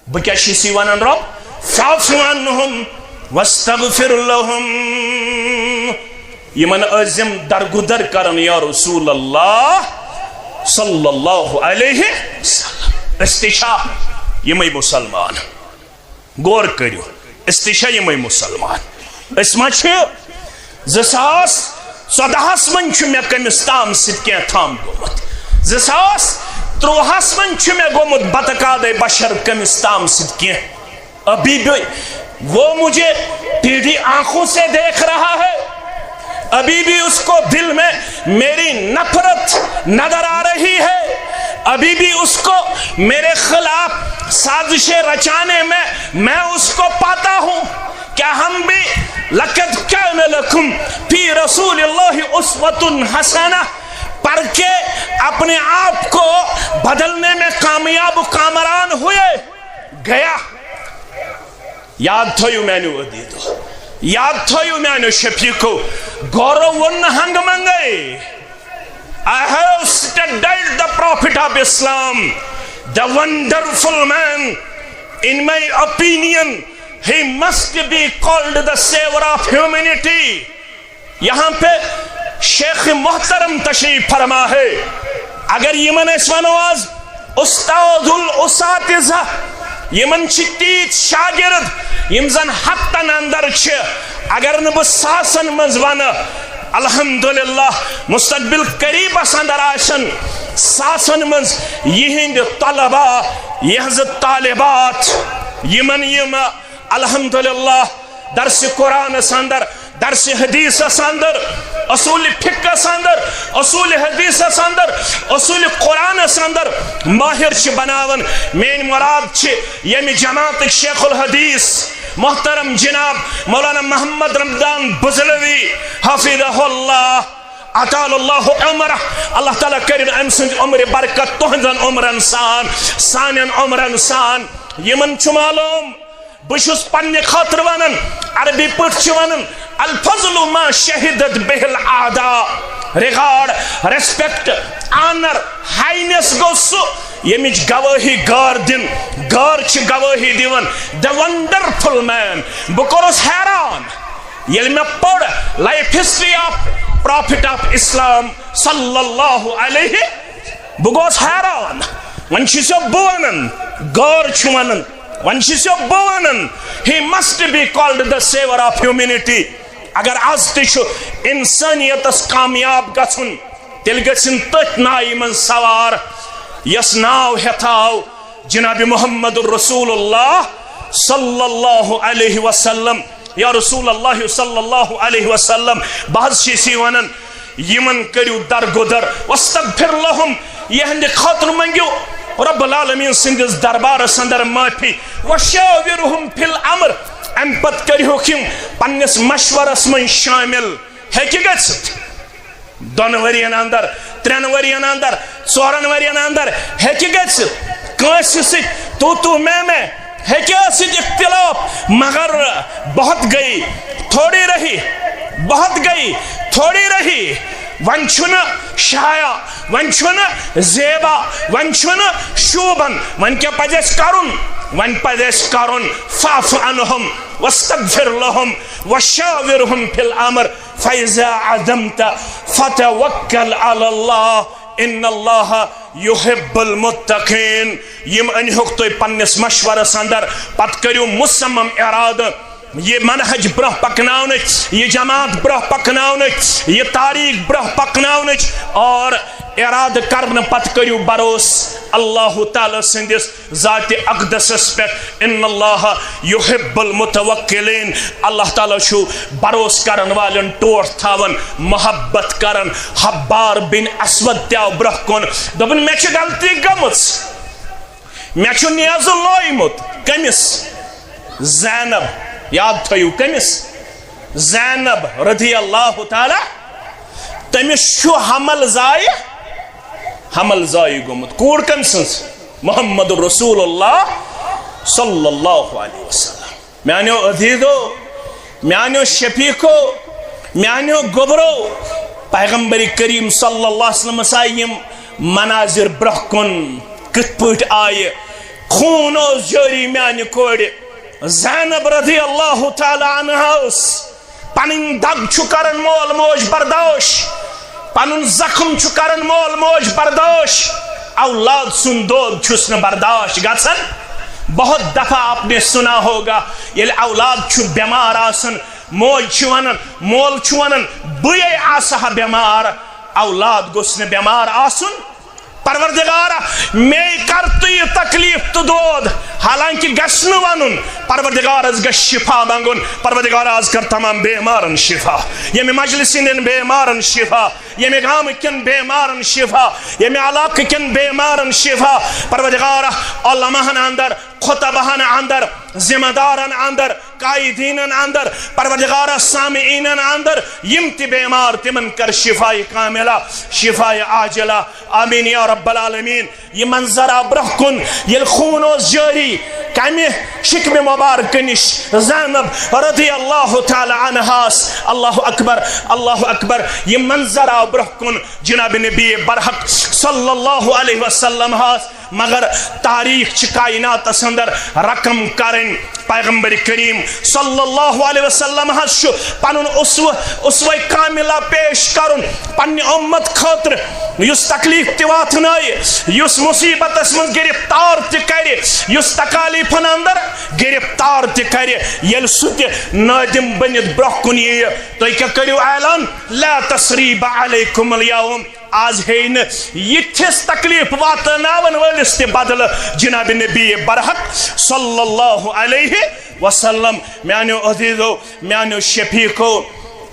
بہٕ کیٛاہ چھُس یہِ ونان رۄب؟ فاعف عنہم واستغفر لہم۔ یِمن ٲسۍزٮ۪م درگُدر کران یا رسول اللہ صلی اللہ علیہ وسلم۔ أسۍ تہِ چھا یِمے مسلمان؟ غور کٔرِو، أسۍ تہِ چھا یِمے مسلمان؟ أسۍ ما چھِ؟ زٕ ساس ژۄدہَس منٛز چھُ مےٚ کٔمِس تام سۭتۍ کینٛہہ تام گوٚمُت۔ زٕ ساس ترٛۆہَس منٛز چھُ مےٚ گوٚمُت بتقاضے بشر کٔمِس تام سۭتۍ کینٛہہ۔ ابھی بھی وہ مجھے ٹیڑھی آنکھوں سے دیکھ رہا ہے، ابھی بھی اس کو دل میں میری نفرت نظر آ رہی ہے، ابھی بھی اس کو میرے خلاف سازشیں رچانے میں میں اس کو پاتا ہوں۔ کیا ہم بھی لقد کان لکم فی رسول اللہ اسوۃ حسنہ پڑھ کے اپنے آپ کو بدلنے میں کامیاب و کامران ہوئے؟ گیا۔ یاد تھٲیِو میانیو عزیزو، یاد تھٲیِو میانیو شفیقو، غورو ووٚن نہٕ ہنگہٕ منگے۔ I have studied the Prophet of Islam, the wonderful man. In my opinion, he must be called the savior of humanity. یہاں پہ شیخ محترم تشریف فرما ہے۔ اگر یمن أسۍ ونو آز استاد الاساتذہ، یمن چھ تیت شاگرد یم زن ہفتن اندر چھ، اگر نہ بہ ساسن منز ونہ، الحمدللہ مستقبل قریبس اندر آسن ساسن منز یہند طلبہ، یہنز طالبات، یمن یم الحمدللہ درس قرآنس اندر، درس حدیثس اندر، اصول فقہس اندر، اصول حدیثس اندر، اصول قرآنس اندر ماہر چھ بناون۔ میٲنۍ مراد چھ ییٚمہِ جماعتٕکۍ شیخ الحدیث محترم جناب مولانا محمد رمضان بزلوی حفظہ اللہ، اطال اللہ عمرہ، اللہ تعالیٰ کٔرِن أمۍ سٕنٛز عمرِ برکت تُہنٛزن عمرن سان، سانٮ۪ن عمرن سان۔ یِمن چھُ معلوم، بہٕ چھُس پننہِ خٲطرٕ ونان، عربی پٲٹھۍ چھِ ونان، الفضل ما شہدت به الاعداء۔ ریگارڈ، ریسپیکٹ، آنر، ہائنس گوٚو سُہ، ییٚمِچ گوٲہی غٲر دِن، غٲر چھِ گوٲہی دِوان، the wonderful man۔ بہٕ کوٚرُس حیران ییٚلہِ مےٚ پٔر life history of prophet of Islam صلی اللہ علیہ، بہٕ گوٚوس حیران۔ وۄنۍ چھُسو بہٕ ونان، غٲر چھُ ونان، وۄنۍ چھُسو بہٕ ونان، he must be called the savior of humanity۔ اگر از تہِ چھُ انسانیتس کامیاب گژھُن، تیٚلہِ گژھن تٔتھۍ ناوِ منٛز سوار، یۄس ناو ہیتھ آو جناب محمد رسول اللہ صلی اللہ علیہ وسلم۔ یا رسول اللہ صلی اللہ علیہ وسلم، بہٕ حظ چھُس یہِ ونان، یِمن کٔرِو درگُدر، واستغفر لہم، یِہنٛدِ خٲطرٕ منٛگِو رب العالمین سٕنٛدِس دربارس اندر معافی، وشاورہم فی الامر، امہِ پتہٕ کٔرِہوکھ یِم پننِس مشورس منٛز شٲمِل۔ ہیٚکہِ گٔژھِتھ دۄن ؤرین اندر، ترٛٮ۪ن ؤرین اندر، ژورن ؤرین اندر ہیٚکہِ گٔژھِتھ۔ کٲنٛسہِ سۭتۍ تو تو میں میں ہیٚکہِ ٲسِتھ اختلاف، مگر بہت گئی، تھوڑی رہی، بہت گئی، تھوڑی رہی۔ وۄنۍ چھُنہٕ شایا، وۄنۍ چھُنہٕ زیبا، وۄنۍ چھُنہٕ شوٗبان۔ وۄنۍ کیٛاہ پزِ اَسہِ کرُن؟ وۄنۍ پزِ اَسہِ کرُن فاعف عنہم واستغفر لہم وشاورہم فی الامر۔ فَإِذَا عَزَمْتَ فَتَوَكَّلْ عَلَى اللَّهِ إِنَّ اللَّهَ يُحِبُّ الْمُتَّقِينَ۔ یِم أنۍہوکھ تُہۍ پننِس مشورس اندر، پتہٕ کٔرِو مصمم ارادٕ۔ یہِ منہج برونٛہہ پکناونٕچ، یہِ جماعت برونٛہہ پکناونٕچ، یہِ تاریخ برونٛہہ پکناونٕچ، اور ارادٕ کرنہٕ پتہٕ کٔرِو بھروسہٕ اللہ تعالیٰ سٕنٛدِس ذاتِ اقدسس پٮ۪ٹھ۔ ان اللہ یحب المتوکلین، اللہ تعالیٰ چھُ بھروسہٕ کرن والٮ۪ن ٹوٹھ تھاوان، محبت کران۔ حبار بن اسود تہِ آو برونٛہہ کُن، دوٚپُن، مےٚ چھِ غلطی گٔمٕژ، مےٚ چھُ نیزٕ لویمُت۔ کٔمِس؟ زینب۔ یاد تھٲیِو، کٔمِس؟ زینب رضی اللہ تعالیٰ۔ تٔمِس چھُ حمل ضایع، حمل ضایع گوٚمُت۔ کوٗر کٔمۍ سٕنٛز؟ محمد رسول اللہ صلی اللہ علیہ وسلم۔ میانیو عزیزو، میانیو شفیقو، میانیو گوبرو، پیغمبر کریم صلی اللہ علیہ وسلمس آیہِ یِم مناظر برونٛہہ کُن۔ کِتھ پٲٹھۍ آیہِ؟ خوٗن اوس جٲری میانہِ کورِ زینب رضی اللہ تعالیٰ عنہا ٲس۔ پنٕنۍ دگ چھُ کران مول موج برداش، پنُن زخم چھُ کران مول موج برداش، اولاد سُنٛد دود چھُس نہٕ برداش گژھان۔ بہت دفعہ آپ نے سنا ہوگا، ییٚلہِ اولاد چھُ بٮ۪مار آسان، موج چھِ ونان، مول چھُ ونان، بٕے آسہٕ ہا بٮ۪مار، اولاد گوٚژھ نہٕ بٮ۪مار آسُن۔ پروردگارا، مے کر تہٕ یہِ تکلیف تہٕ دود، حالانکہ گژھِ نہٕ ونُن۔ پروردگارس گژھِ شفا منگُن۔ پروردگارا، از کر تمام بیمارن شفا، ییٚمہِ مجلس ہٕنٛدٮ۪ن بیمارن شفا، ییٚمہِ گامہٕ کٮ۪ن بیمارن شفا، ییٚمہِ علاقہٕ کٮ۪ن بیمارن شفا۔ پروردگارا، علماہن اندر، خطباہن اندر، ذمہ دارن اندر، قائدینن اندر، پروردگارا، سامعینن اندر، یِم تہِ بیمار، تِمن کر شفای کاملہ، شفای عاجلہ۔ آمین یا رب العالمین۔ یہِ منظر آو برونٛہہ کُن، ییٚلہِ خوٗن اوس جٲری کمہِ شکمہِ مبارکہٕ نِش، زینب رضی اللہ تعالیٰ عنہاس۔ اللہ اکبر، اللہ اکبر۔ یہِ منظر آو برونٛہہ کُن، جناب نبی برحق صلی اللہ علیہ وسلم ہاس۔ مگر تاریخ چھِ کائناتس اندر رقم کرٕنۍ۔ پیغمبر کریم صلی اللہ علیہ وسلم حظ چھُ پنُن اسوہ، اسوہ کاملہ پیش کرُن پننہِ امت خٲطرٕ، یُس تکلیف تہِ واتنٲیہِ، یُس مصیبتس منٛز گرفتار تہِ کرِ، یُس تکالیفن اندر گرفتار تہِ کرِ، ییٚلہِ سُہ تہِ نٲدِم بٔنِتھ برونٛہہ کُن یِیہِ، تُہۍ کیٛاہ کٔرِو اعلان؟ لا تثریب علیکم الیوم۔ آز ہیٚیہِ نہٕ یِتھِس تکلیف واتناون وٲلِس تہِ بدلہٕ۔ جناب نبی برحق صلی اللہ علیہ وسلم۔ میانیو عزیزو، میانیو شفیقو،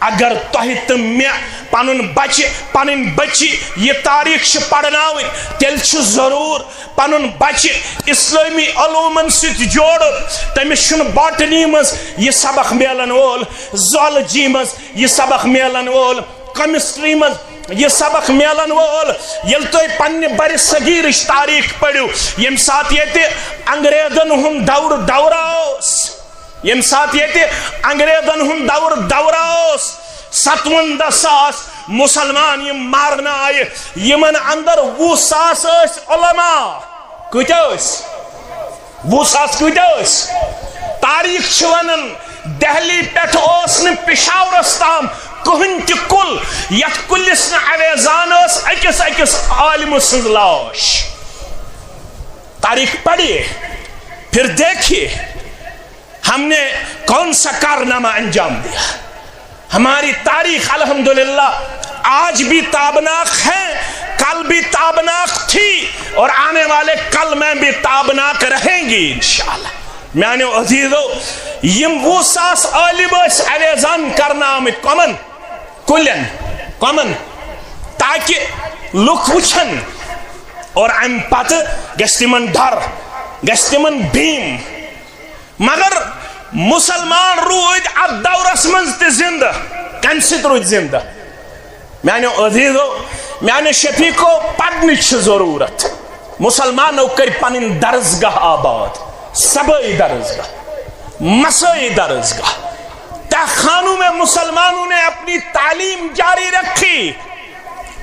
اگر تۄہہِ تہٕ مےٚ پنُن بچہِ، پنٕنۍ بچی یہِ تاریخ چھِ پرناوٕنۍ، تیٚلہِ چھُ ضروٗر پنُن بچہِ اسلٲمی علومن سۭتۍ جوڑُن۔ تٔمِس چھُنہٕ باٹنی منٛز یہِ سبق میلن وول، زولجی منٛز یہِ سبق میلن وول، کیمسٹری منٛز یہِ سبق میلن وول۔ ییٚلہِ تُہۍ پننہِ برِ صغیرٕچ تاریخ پٔرِو، ییٚمہِ ساتہٕ ییٚتہِ انگریزن ہُنٛد دور دورہ اوس، ییٚمہِ ساتہٕ ییٚتہِ انگریزن ہُنٛد دور دورہ اوس، ستوَنزاہ ساس مسلمان یِم مارنہٕ آیہِ، یِمن اندر وُہ ساس ٲسۍ علماء۔ کۭتیاہ ٲسۍ؟ وُہ ساس کۭتیاہ ٲسۍ؟ تاریخ چھِ ونان، دہلی پٮ۪ٹھ اوس نہٕ پشاورس تام کٕہٕنۍ تہِ کُل، یتھ کُلِس نہٕ اویزان ٲس أکِس أکِس عالمہٕ سٕنٛز لاش۔ تاریخ پڑھیے، پھر دیکھیے، ہم نے کون سا کارنامہ انجام دیا۔ ہماری تاریخ الحمدللہ آج بھی تابناک ہے، کل بھی تابناک تھی اور آنے والے کل میں بھی تابناک رہیں گی انشاءاللہ۔ میانیو عزیزو، یِم وُہ ساس عالم ٲسۍ اویزان کرنہٕ آمٕتۍ۔ کمن؟ کُلٮ۪ن۔ کمن؟ تاکہ لُکھ وٕچھن اور امہِ پتہٕ گژھِ تِمن ڈر، گژھِ تِمن بیم۔ مگر مسلمان روٗدۍ اتھ دورس منٛز تہِ زندٕ۔ کمہِ سۭتۍ روٗدۍ زندٕ؟ میانیو عزیزو، میانیو شفیقو، پرنٕچ چھِ ضروٗرت۔ مسلمانو کٔرۍ پنٕنۍ درسگاہ آباد، سبٲے درسگاہ، مسٲے درسگاہ۔ تہہ خانوں میں مسلمانوں نے اپنی تعلیم جاری رکھی۔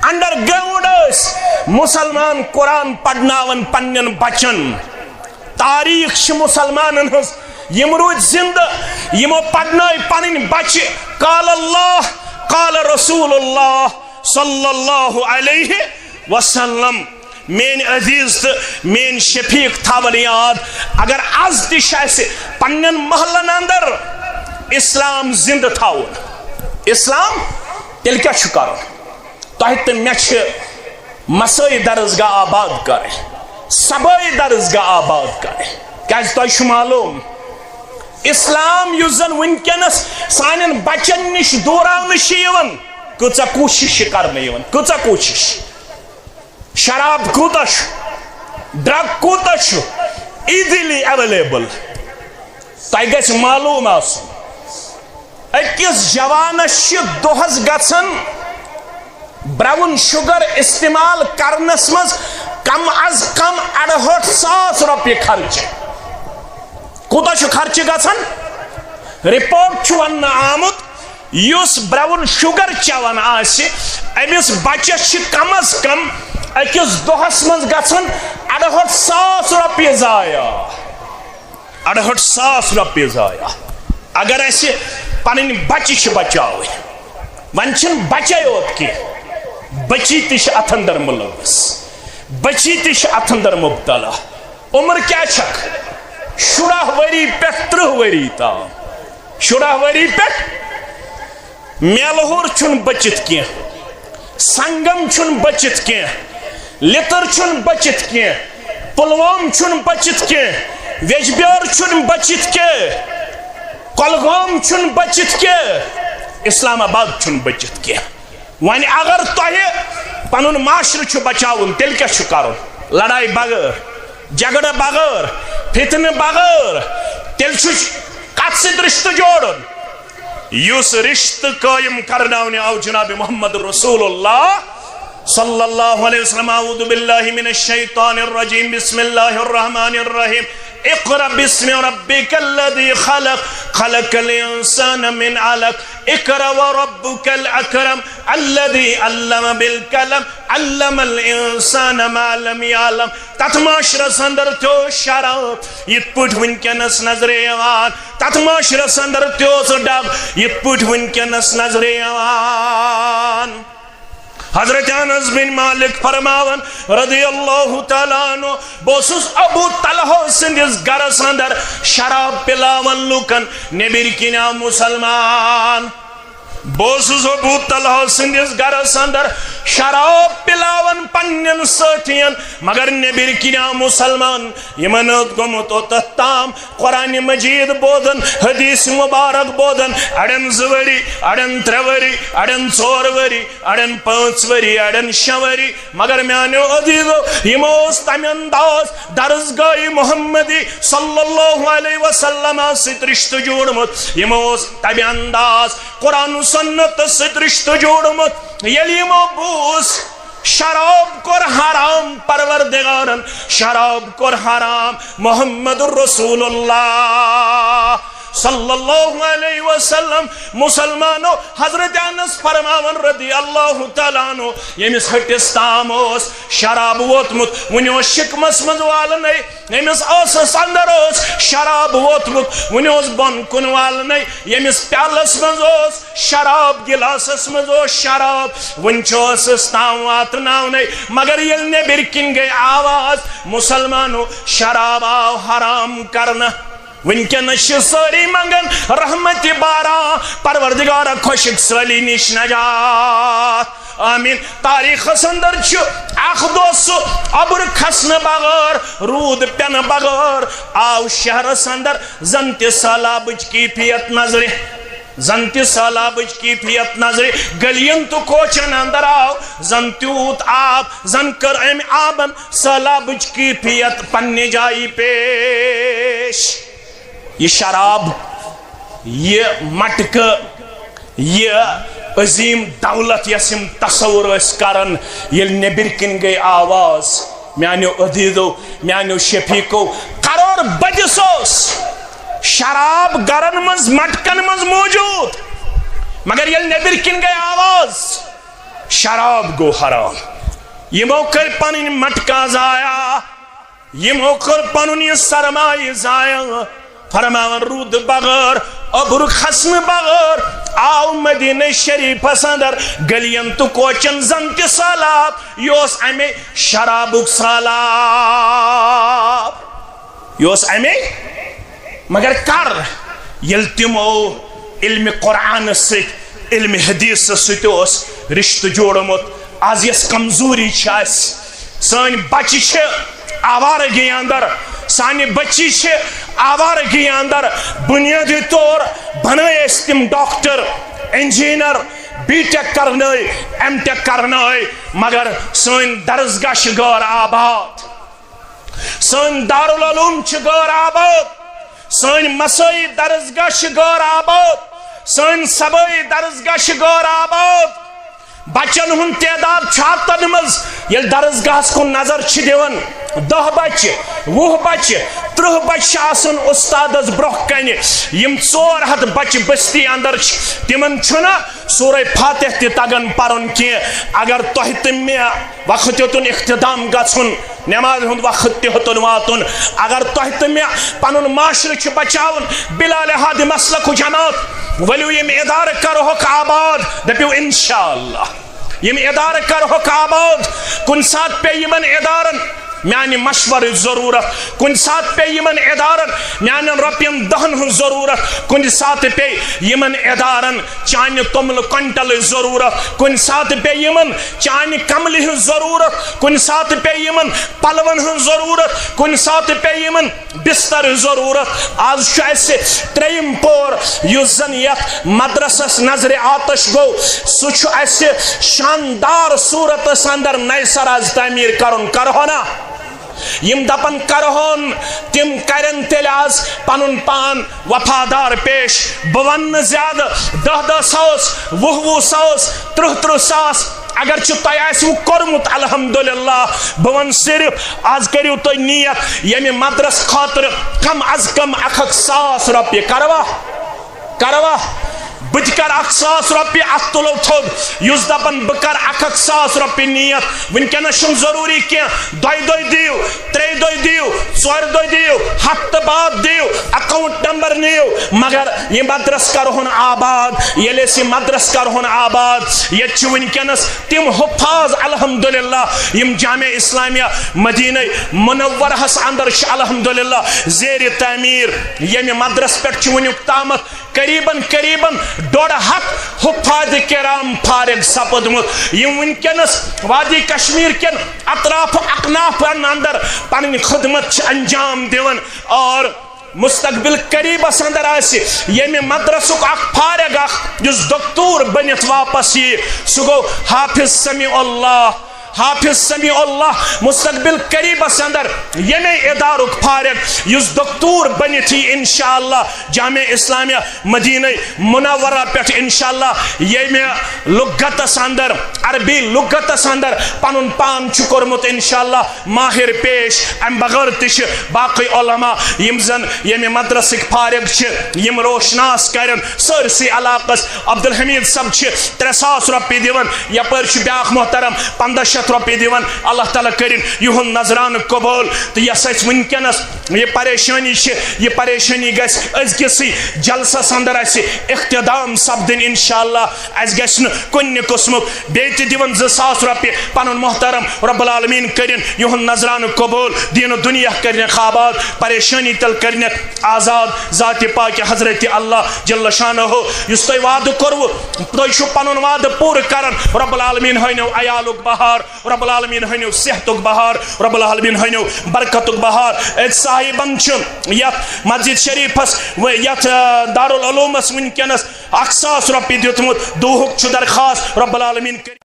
انڈر گراؤنڈ ٲسۍ مسلمان قرآن پرناوان پننٮ۪ن بچن۔ تاریخ چھِ مسلمانن ہٕنٛز، یِم روٗدۍ زندٕ، یِمو پرنٲے پنٕنۍ بچہِ قال اللہ، قال رسول اللہ صلی اللہ علیہ وسلم۔ میٲنۍ عزیز تہٕ میٲنۍ شفیق تھاون یاد، اگر از تہِ چھِ اسہِ پننٮ۪ن محلن اندر اسلام زندٕ تھاوُن، اسلام، تیٚلہِ کیٛاہ چھُ کرُن؟ تۄہہِ تہٕ مےٚ چھِ مسٲے درسگاہ آباد کرٕنۍ، سبٲے درسگاہ آباد کرٕنۍ۔ کیٛازِ تۄہہِ چھُ معلوم، اسلام یُس زن وٕنکیٚنس سانٮ۪ن بچن نِش دوٗراونہٕ چھِ یِوان، کۭژاہ کوٗشش چھِ کرنہٕ یِوان، کۭژاہ کوٗشش۔ شراب کوٗتاہ چھُ، ڈرگ کوٗتاہ چھُ ایزیلی ایویلیبل، تۄہہِ گژھِ معلوم آسُن۔ أکِس جوانس چھِ دۄہس گژھان براؤن شوگر استعمال کرنس منٛز کم از کم اڑہٲٹھ ساس رۄپیہِ خرچہٕ۔ کوٗتاہ چھُ خرچہٕ گژھان؟ رپورٹ چھُ وننہٕ آمُت، یُس براؤن شوگر چٮ۪وان آسہِ، أمِس بچس چھِ کم از کم أکِس دۄہس منٛز گژھان اڑہٲٹھ ساس رۄپیہِ ضایع۔ اڑہٲٹھ ساس رۄپیہِ ضایع۔ اگر اسہِ پنٕنۍ بچہِ چھِ بچاوٕنۍ، وۄنۍ چھِنہٕ بچے یوت کینٛہہ، بچی تہِ چھِ اتھ اندر ملوث، بچی تہِ چھِ اتھ اندر مبتلا۔ عمر کیٛاہ چھکھ؟ شُراہ ؤری پٮ۪ٹھ ترٕٛہ ؤری تام۔ شُراہ ؤری پٮ۪ٹھ۔ میلہور چھُنہٕ بچِتھ کینٛہہ، سنگم چھُنہٕ بچِتھ کینٛہہ، لِتٕر چھُنہٕ بچِتھ کینٛہہ، پلوام چھُنہٕ بچِتھ کینٛہہ، ویجبیار چھُنہٕ بچِتھ کینٛہہ، کۄلگام چھُنہٕ بچِتھ کینٛہہ، اسلام آباد چھُنہٕ بچِتھ کینٛہہ۔ وۄنۍ اگر تۄہہِ پنُن معاشرٕ چھُ بچاوُن، تیٚلہِ کیٛاہ چھُ کرُن؟ لڑایہِ بغٲر، جھگڑٕ بغٲر، فتنہٕ بغٲر، تیٚلہِ چھُ کتھ سۭتۍ رشتہٕ جوڑُن؟ یُس رشتہٕ قٲیِم کرناونہِ آو جناب محمد رسول اللہ صلی اللہ علیہ وسلم۔ اعوذ باللہ من الشیطان الرجیم، بسم اللہ الرحمن الرحیم۔ اقرأ باسم ربک الذی خلق، خلق الانسان من علق، اقرأ وربک الاکرم، الذی علم بالقلم، علم الانسان ما لم یعلم۔ تتھ معاشرس اندر تہِ اوس شراب، یتھ پٲٹھۍ وٕنکیٚنس نظرِ یوان۔ تتھ معاشرس اندر تہِ اوس ڈب، یتھ پٲٹھۍ وٕنکیٚنس نظرِ یوان۔ حضرت انس بن مالک فرماوان رضی اللہ تعالیٰ عنہ، بہٕ اوسُس ابو طلحہ سٕنٛدِس گرس اندر شراب پلاوان لوٗکن، نیٚبٕرۍ کِنۍ آو مسلمان۔ بہٕ اوسُس ابو طلحہ سٕنٛدِس گرس اندر شراب پلاوان پننٮ۪ن سٲتھین، مگر نیٚبٕرۍ کِنۍ آو مسلمان۔ یِمن اوس گوٚمُت اوٚتتھ تام قرآن مجید بوزان، حدیث مبارک بوزان، اڑٮ۪ن زٕ ؤری، اڑٮ۪ن ترٛےٚ ؤری، اڑٮ۪ن ژور ؤری، اڑٮ۪ن پانٛژھ ؤری، اڑٮ۪ن شےٚ ؤری۔ مگر میانیو عزیزو، یِمو اوس تمہِ انداز درسگاہ محمدی صلی اللہ علیہ وسلم سۭتۍ رشتہٕ جوڑمُت، یِمو اوس تمہِ انداز قرآن و سنت سۭتۍ رشتہٕ جوڑمُت۔ ییٚلہِ یِمو بوٗز، شراب کوٚر حرام پروردگارن، شراب کوٚر حرام محمد رسول اللہ صلی اللہ علیہ وسلم۔ مسلمانو، حضرت انس فرماون رضی اللہ تعالیٰ عنہ، ییٚمِس ہٹِس تام اوس شراب ووتمُت، وُنہِ اوس شِکمس منٛز والنَے، ییٚمِس ٲسس اندر اوس شراب ووتمُت، وُنہِ اوس بۄن کُن والنَے، ییٚمِس پیالس منٛز اوس شراب، گلاسس منٛز اوس شراب، وُنہِ چھُ ٲسس تام واتناونَے۔ مگر ییٚلہِ نیٚبرۍ کِنۍ گٔے آواز، مسلمانو، شراب آو حرام کرنہٕ۔ وٕنکیٚنَس چھِ سٲری منگان رحمت باران، پروردگارا، خۄشک سٲلی نِش نجات۔ آمین۔ تاریخس اندر چھُ اکھ دۄہ سُہ اوٚبُر کھسنہٕ بغٲر، روٗد پٮ۪نہٕ بغٲر آو شہرس اندر زن تہِ سہلابٕچ کیفیت نظرِ، زن تہِ سہلابٕچ کیفیت نظرِ۔ گلیَن تہٕ کوچن اندر آو زن تیوٗت آب، زن کٔر أمۍ آبن سہلابٕچ کیفیت پننہِ جایہِ پیش۔ یہِ شراب، یہِ مٹکہٕ، یہِ عظیم دولت، یۄس یِم تصور ٲسۍ کران، ییٚلہِ نیٚبرۍ کِنۍ گٔے آواز، میانیو عزیزو، میانیو شفیقو، کرور بدِس اوس شراب گرن منٛز، مٹکن منٛز موجود، مگر ییٚلہِ نیٚبرۍ کِنۍ گٔے آواز، شراب گوٚو حرام۔ یِمو کٔرۍ پنٕنۍ مٹکہٕ ضایع۔ یِمو کٔر پنُن یہِ سرمایہِ ضایع۔ فرماوان روٗدٕ بغٲر، اوٚبُر کھسنہٕ بغٲر آو مدینہ شریفس اندر گلیَن تہٕ کوچن زن تہِ سہلاب۔ یہِ اوس امے شرابُک سہلاب۔ یہِ اوس امے، مگر کر؟ ییٚلہِ تِمو علمِ قرآنس سۭتۍ، علمِ حدیثس سۭتۍ اوس رشتہٕ جوڑمُت۔ از یۄس کمزوری چھِ اسہِ، سٲنۍ بچہِ چھِ آوارگی اندر، سانہِ بچی چھِ آوارگی اندر۔ بنیادی طور بنٲے اسہِ تِم ڈاکٹر، انجینئر، بی ٹیک کرنٲے، ایم ٹیک کرنٲے، مگر سٲنۍ درسگاہ چھِ غٲر آباد، سٲنۍ دارالعلوم چھِ غٲر آباد، سٲنۍ مسٲیی درسگاہ چھِ غٲر آباد، سٲنۍ صبٲیی درسگاہ چھِ غٲر آباد۔ بچن ہُنٛد تعداد چھُ ہتن منٛز۔ ییٚلہِ درسگاہس کُن نظر چھِ دِوان، دَہ بچہِ، وُہ بچہِ، ترٕٛہ بچہِ چھِ آسان استادس برونٛہہ کنہِ۔ یِم ژور ہتھ بچہِ بستی اندر چھِ، تِمن چھُنہٕ سورہ فاتح تہِ تگان پرُن کینٛہہ۔ اگر تۄہہِ تہٕ مےٚ وقت یوتن اختتام گژھُن، نماز ہُنٛد وقت تہِ ہیوٚتُن واتُن۔ اگر تۄہہِ تہٕ مےٚ پنُن معاشرٕ چھُ بچاوُن، بلا لحاظ مسلک و جماعت، ؤلِو یِم ادارٕ کرہوکھ آباد، دٔپِو انشاءاللہ۔ یِم ادارٕ کرہوکھ آباد۔ کُنہِ ساتہٕ پیٚیہِ یِمن ادارن میانہِ مشورٕچ ضروٗرت، کُنہِ ساتہٕ پیٚیہِ یِمن ادارن میانٮ۪ن رۄپین دہن ہٕنٛز ضروٗرت، کُنہِ ساتہٕ پیٚیہِ یِمن ادارن چانہِ توٚملہٕ کۄنٹلٕچ ضروٗرت، کُنہِ ساتہٕ پیٚیہِ یِمن چانہِ کملہِ ہٕنٛز ضروٗرت، کُنہِ ساتہٕ پیٚیہِ یِمن پلون ہٕنٛز ضروٗرت، کُنہِ ساتہٕ پیٚیہِ یِمن بسترٕچ ضروٗرت۔ از چھُ اسہِ ترٛیٚیِم پور، یُس زن یتھ مدرسس نظرِ آتش گوٚو، سُہ چھُ اسہِ شاندار صورتس اندر نَیہِ سرٕ از تعمیٖر کرُن، کرہو نا؟ یِم دپن کرہون، تِم کرن تیٚلہِ از پنُن پان وفادار پیش۔ بہٕ ونہٕ نہٕ زیادٕ، دَہ دَہ ساس، وُہ وُہ ساس، ترٕٛہ ترٕٛہ ساس، اگر چھُ تۄہہِ آسِوٕ کوٚرمُت، الحمدللہ۔ بہٕ ونہٕ صرف، از کٔرِو تُہۍ نیت ییٚمہِ مدرس خٲطرٕ کم از کم اکھ اکھ ساس رۄپیہِ۔ کروا؟ کروا؟ بہٕ تہِ کرٕ اکھ ساس رۄپیہِ اتھ تُلو تھوٚد، یُس دپان بہٕ کرٕ اکھ اکھ ساس رۄپیہِ نیت۔ وٕنکیٚنس چھُنہٕ ضروٗری کینٛہہ، دۄیہِ دۄہہِ دِیِو، ترٛیٚیہِ دۄہہِ دِیِو، ژورِ دۄہہِ دِیِو، ہفتہٕ بعد دِیِو، اکاؤنٹ نمبر نِیِو، مگر یہِ مدرس کرہون آباد۔ ییٚلہِ أسۍ یہِ مدرس کرہون آباد، ییٚتہِ چھِ وٕنکیٚنس تِم حفاظ الحمدللہ، یِم جامع اسلامیہ مدینہ منورہس اندر چھِ الحمدللہ زیر تعمیٖر۔ ییٚمہِ مدرس پٮ۪ٹھ چھِ وٕنیُک تامتھ قریباً، قریباً ڈۄڈ ہتھ حفاظ کرام فارغ سپدمُت، یِم وٕنکیٚنس وادی کشمیر کٮ۪ن اطراف اکنافن اندر پنٕنۍ خدمت چھِ انجام دِوان اور مستقبل قریبس اندر آسہِ ییٚمہِ مدرسُک اکھ فارغ اکھ، یُس دکتور بٔنِتھ واپس ییہِ، سُہ گوٚو حافظ سمیع اللہ۔ حافظ سمیع اللہ مستقبل قریبس اندر یمے ادارک فارغ، یُس دکتور بنتھ یی انشاءاللہ جامعہ اسلامیہ مدینہ منورہ پٮ۪ٹھ انشاءاللہ، یمہ لغتس اندر، عربی لغتس اندر پنن پان چھُ کوٚرمُت انشاءاللہ ماہر پیش۔ امہ بغٲر تہِ چھِ باقی علماء، یم زن یمہ مدرسٕکۍ فارغ چھِ، یم روشناس کرن سٲرسٕے علاقس۔ عبدالحمید صٲب چھِ ترٛےٚ ساس رۄپیہِ دِوان، یپٲرۍ چھُ بیاکھ محترم پنٛداہ شیٚتھ رۄپیہِ دِوان۔ اللہ تعالیٰ کٔرِن یِہُنٛد نذرانہٕ قبوٗل۔ تہٕ یۄس اَسہِ وٕنکیٚنس یہِ پریشٲنی چھِ، یہِ پریشٲنی گژھِ أزکِسٕے جلسس اندر اَسہِ اختتام سپدٕنۍ انشاءاللہ۔ اَسہِ گژھِ نہٕ کُنہِ قٕسمُک۔ بیٚیہِ تہِ دِوان زٕ ساس رۄپیہِ پنُن محترم، رب العالمین کٔرِن یِہُنٛد نذرانہٕ قبوٗل، دیٖن و دُنیا کٔرِنَکھ آباد، پریشٲنی تل کٔرِنَکھ آزاد۔ ذاتِ پاکِ حضرت اللہ جل شانہ، یُس تۄہہِ وعدٕ کوٚروٕ، تُہۍ چھِو پنُن وعدٕ پوٗرٕ کران۔ رب العالمین ہٲینو عیالُک بہار، رب العالمین ہٲینو صحتُک بہار، رب العالمین ہٲینو برکتُک بہار۔ أکۍ صاحبن چھِ یتھ مسجد شریفس و یتھ، آ، دارالعلومس وٕنکیٚنس اکھ ساس رۄپیہِ دیُتمُت، دُہُک چھُ درخواست، رب العالمین کٔرِنۍ۔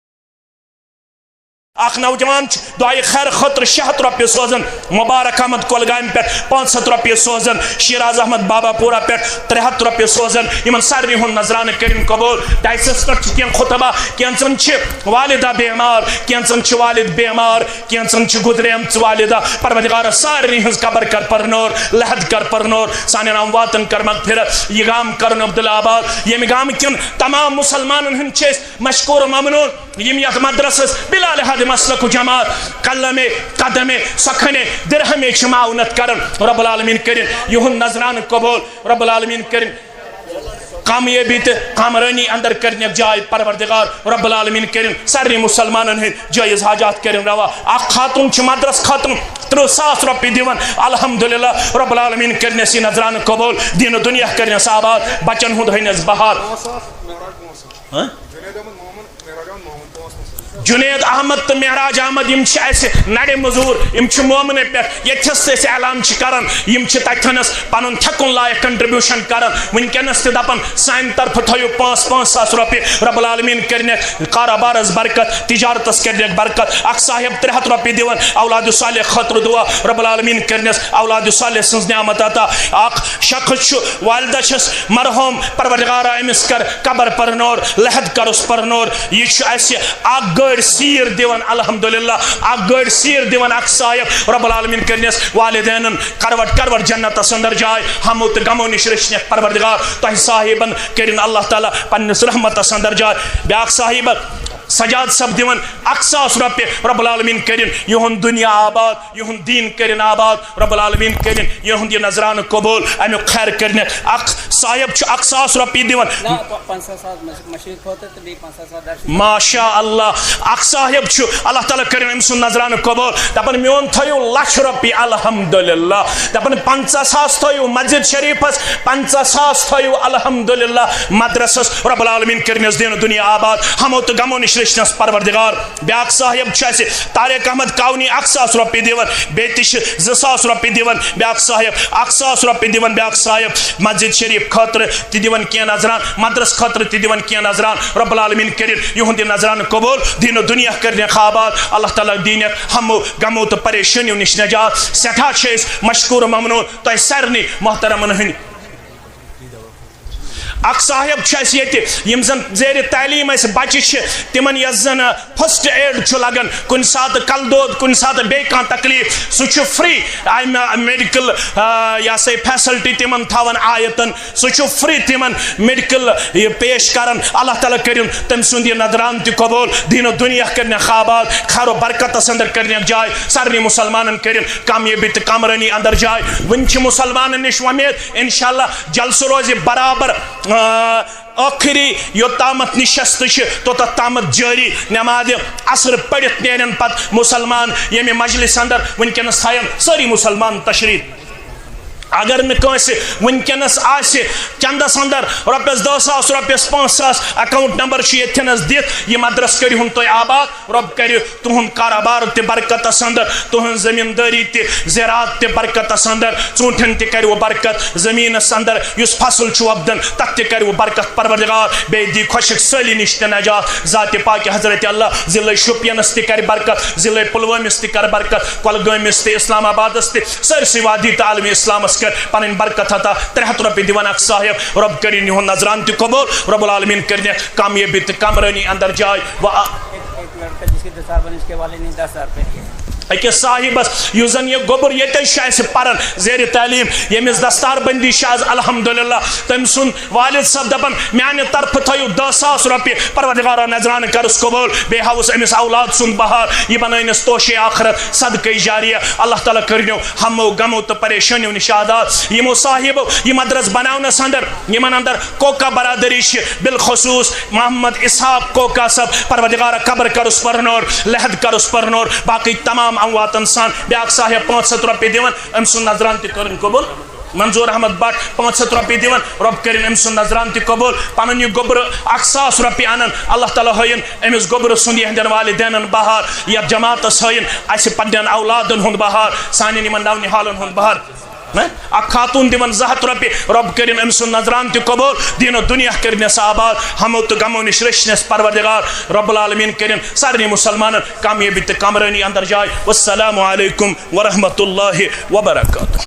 اکھ نوجوان چھُ دعایہِ خیر خٲطرٕ شےٚ ہتھ رۄپیہِ سوزان، مبارک احمد کۄلگامہِ پٮ۪ٹھ پانٛژھ ہتھ رۄپیہِ سوزان، شیراز احمد بابا پورہ پٮ۪ٹھ ترٛےٚ ہتھ رۄپیہِ سوزان۔ یِمن سارنٕے ہُنٛد نذرانہٕ کٔرِنۍ قبوٗل۔ ڈایسس پٮ۪ٹھ چھِ کینٛہہ خطبہ، کینٛژن چھِ والدہ بیمار، کینٛژن چھِ والد بیمار، کینٛژن چھِ گُزریمژ والدہ۔ پروردگارا، سارنٕے ہٕنٛز قبر کر پرنور، لحد کر پرنور، سانٮ۪ن امواتن کر مغفرت۔ یہِ گام کرُن عبدالآباد، ییٚمہِ گامہٕ کٮ۪ن تمام مسلمانن ہٕنٛدۍ چھِ أسۍ مشکور و ممنون، یِم یتھ مدرسس بلا لحاظ مسلک و جماعت، قلمے، قدمے، سخنے، درہمے چھِ معاونت کران۔ رب العالمین کٔرِن یِہُنٛد نذرانہٕ قبوٗل، رب العالمین کٔرِن کامیٲبی تہٕ کامرٲنی اندر کٔرِنَکھ جاے۔ پروردگار رب العالمین کٔرِن سارنٕے مسلمانن ہٕنٛدۍ جٲیز حاجات کٔرِن روا۔ اکھ خاتون چھِ مدرس خاتون ترٕٛہ ساس رۄپیہِ دِوان، الحمدللہ، رب العالمین کٔرِنَس یہِ نذرانہٕ قبوٗل، دیٖن و دُنیا کٔرِنَس آباد، بچن ہُنٛد ہٲینَس بہار۔ ہاں؟ جنید احمد تہٕ معراج احمد، یِم چھِ اَسہِ نَرِ مٔزوٗر، یِم چھِ مومنہٕ پٮ۪ٹھ۔ ییٚتھس تہِ أسۍ اعلان چھِ کران، یِم چھِ تَتھٮ۪نَس پَنُن تھٮ۪کُن لایق contribution کران۔ وٕنکیٚنَس تہِ دَپان، سانہِ طرفہٕ تھٲیِو پانٛژھ، پانٛژھ ساس رۄپیہِ۔ رب العالمین کٔرِنَکھ کارٕبارَس برکت، تجارتَس کٔرِنَکھ برکت۔ اَکھ صاحب ترٛےٚ ہَتھ رۄپیہِ دِوان اولاد صالح خٲطرٕ دُعا، رب العالمین کٔرِنَس اولاد صالح سٕنٛز نعمت عطا۔ اَکھ شخص چھُ، والدہ چھَس مرحوم، پروردگارا، أمِس کر قبر پرنور، لحد کرُس پرنور۔ یہِ چھُ اَسہِ اکھ گٲڑۍ سیٖر دِوان، الحمدللہ، اکھ گٲڑۍ سیٖر دِوان اکھ صاحب۔ رب العالمین کٔرِنَس والدینن کروٹ کروٹ جنتس اندر جاے، ہمو تہٕ غمو نِش رٔچھنَکھ پروردگار۔ تۄہہِ صاحبن کٔرِن اللہ تعالیٰ پننِس رحمتس اندر جاے۔ بیاکھ صاحب سجاد صٲب دِوان اکھ ساس رۄپیہِ۔ رب العالمین کٔرِن یِہُنٛد دُنیا آباد، یِہُنٛد دیٖن کٔرِن آباد۔ رب العالمین کٔرِن یِہُنٛد یہِ نذرانہٕ قبوٗل، اَمیُک خیر کٔرِنَکھ۔ اکھ صاحب چھُ اکھ ساس رۄپیہِ دِوان۔ نہ، پ-، پنٛژاہ ساس مش-، مشیٖد خٲطرٕ تہٕ بیٚیہِ پنٛژاہ ساس درسہٕ۔ ماشاء اللہ، اکھ صاحب چھُ، اللہ تعالیٰ کٔرِن أمۍ سُنٛد نذرانہٕ قبوٗل۔ دَپان، میون تھٲیِو لَچھ رۄپیہِ، الحمدللہ۔ دَپان، پنٛژاہ ساس تھٲیِو مسجد شریٖفَس، پنٛژاہ ساس تھٲیِو، الحمدللہ، مدرسَس۔ رب العالمین کٔرِنَس دیٖن و دُنیا آباد، ہمو تہٕ غمو نِش رٔچھنَس پروردگار۔ بیٛاکھ صاحب چھُ اَسہِ طارق احمد کاونی اکھ ساس رۄپیہِ دِوان، بیٚیہِ تہِ چھِ زٕ ساس رۄپیہِ دِوان بیٛاکھ صاحب، اکھ ساس رۄپیہِ دِوان بیٛاکھ صاحب، مسجد شریٖف خٲطرٕ تہِ دِوان کینٛہہ نذران، مدرس خٲطرٕ تہِ دِوان کینٛہہ نذران۔ رب العالمین کٔرِن یِہُنٛد یہِ نذرانہٕ قبوٗل، دیٖن و دُنیا کٔرِنَکھ آباد، اللہ تعالیٰ دیٖنَکھ ہمو غمو تہٕ پریشٲنیو نِش نجات۔ سٮ۪ٹھاہ چھِ أسۍ مشکوٗر و ممنوٗن تۄہہِ سارنٕے محترمن ہٕنٛدۍ۔ اکھ صاحب چھُ اَسہِ ییٚتہِ، یِم زن زیرِ تعلیٖم اَسہِ بچہِ چھِ، تِمن یۄس زن first aid چھُ لگان، کُنہِ ساتہٕ کلہٕ دود، کُنہِ ساتہٕ بیٚیہِ کانٛہہ تکلیٖف، سُہ چھُ free۔ اَمہِ medical، آ، یہِ ہسا یہِ facility تِمن تھاوان آیتن، سُہ چھُ free تِمن medical یہِ پیش کران۔ اللہ تعالیٰ کٔرِن تٔمۍ سُنٛد یہِ نذران تہِ قبوٗل، دیٖن و دُنیا کٔرِنَکھ آباد، خیر و برکتس اندر کٔرِنَکھ جاے، سارنٕے مسلمانن کٔرِن کامیٲبی تہٕ کامرٲنی اندر جاے۔ وُنہِ چھِ مسلمانن نِش وۄمید، انشاءاللہ جلسہٕ روزِ برابر، آ، ٲخری یوٚت تامَتھ نِشست چھِ، توٚتَتھ تامَتھ جٲری۔ نمازِ عصر پٔرِتھ نیرن پتہٕ مسلمان ییٚمہِ مجلس اندر۔ وٕنکیٚنَس تھاین سٲری مسلمان تشریٖف۔ اگر نہٕ کٲنٛسہِ وٕنکیٚنس آسہِ چندس اندر رۄپیس دہ ساس، رۄپیس پانٛژھ ساس، اکاؤنٹ نمبر چھُ ییٚتھٮ۪نس دِتھ، یہِ مدرسہٕ کٔرِہُن تُہۍ آباد۔ رۄب کرِ تُہُنٛد کارٕبار تہِ برکتس اندر، تُہٕنٛز زٔمیٖندٲری تہِ، زِراعت تہِ برکتس اندر، ژوٗنٛٹھٮ۪ن تہِ کرِوٕ برکت، زٔمیٖنس اندر یُس فصل چھُ وۄپدان، تتھ تہِ کرِوٕ برکت پروردگار، بیٚیہِ دی خۄشک سٲلی نِش تہِ نجات۔ ذاتِ پاکِ حضرت اللہ ضلعے شوپینس تہِ کرِ برکت، ضلعے پلوٲمِس تہِ کر برکت، کۄلگٲمِس تہِ، اسلام آبادس تہِ، سٲرسٕے وادی تہٕ عالمِ اسلامس کر پنٕنۍ برکت عطا۔ ترٛےٚ ہتھ رۄپیہِ دِوان اکھ صاحب، رۄب کٔرِن یِہُنٛد نظرانہٕ تہِ قبول، رۄب العالمین کٔرِنَکھ کامیٲبی تہٕ کامرٲنی اندر جاے۔ و آ- ایک لڑکا جس کی دس سال بنی، اس کے والد نے دس ہزار روپے دیے۔ أکِس صاحبس یُس زن یہِ گوٚبُر ییٚتہِ چھُ اَسہِ پران زیر تعلیٖم، ییٚمِس دستار بندی چھِ آز الحمدللہ، تٔمۍ سُنٛد والد صٲب دپان، میانہِ طرفہٕ تھٲیِو دہ ساس رۄپیہِ، پروردگارا نذرانہٕ کرُس قبول، بیٚیہِ ہاوُس أمِس اولاد سُنٛد بہار، یہِ بنٲونس توشے آخرت، صدقے جاریہ، اللہ تعالیٰ کٔرِنو ہمو غمو تہٕ پریشٲنیو نِش آزاد۔ یِمو صاحبو یہِ مدرس بناونس اندر، یِمن اندر کوکا برادری چھِ، بالخصوص محمد اسحاق کوکا صٲب، پروردگارا قبر کرُس پرنور، لحد کرُس پرنور، باقٕے تمام امواتن سان۔ بیاکھ صاحب پانٛژھ ہتھ رۄپیہِ دِوان، أمۍ سُنٛد نذرانہٕ تہِ کٔرٕن قبول۔ منظور احمد بٹ پانٛژھ ہتھ رۄپیہِ دِوان، رۄب کٔرِن أمۍ سُنٛد نذرانہٕ تہِ قبول۔ پنُن یہِ گوٚبرٕ اکھ ساس رۄپیہِ انان، اللہ تعالیٰ ہٲیِن أمِس گوٚبرٕ سُنٛد یِہنٛدٮ۪ن والدینن بہار، یتھ جماعتس ہٲیِن اسہِ پننٮ۪ن اولادن ہُنٛد بہار، سانٮ۪ن یِمن نونہالن ہُنٛد بہار۔ نہ؟ اکھ خاتون دِوان زٕ ہتھ رۄپیہِ، رۄب کٔرِن أمۍ سُنٛد نظرانہٕ تہِ قبول، دیٖن و دُنیا کٔرِنس آباد، ہمو تہٕ غمو نِش رٔچھنس پروردگار۔ رب العالمین کٔرِن سارنٕے مسلمانن کامیٲبی تہٕ کامرٲنی اندر جاے۔ والسلام علیکم ورحمۃ اللہ وبرکاتہ۔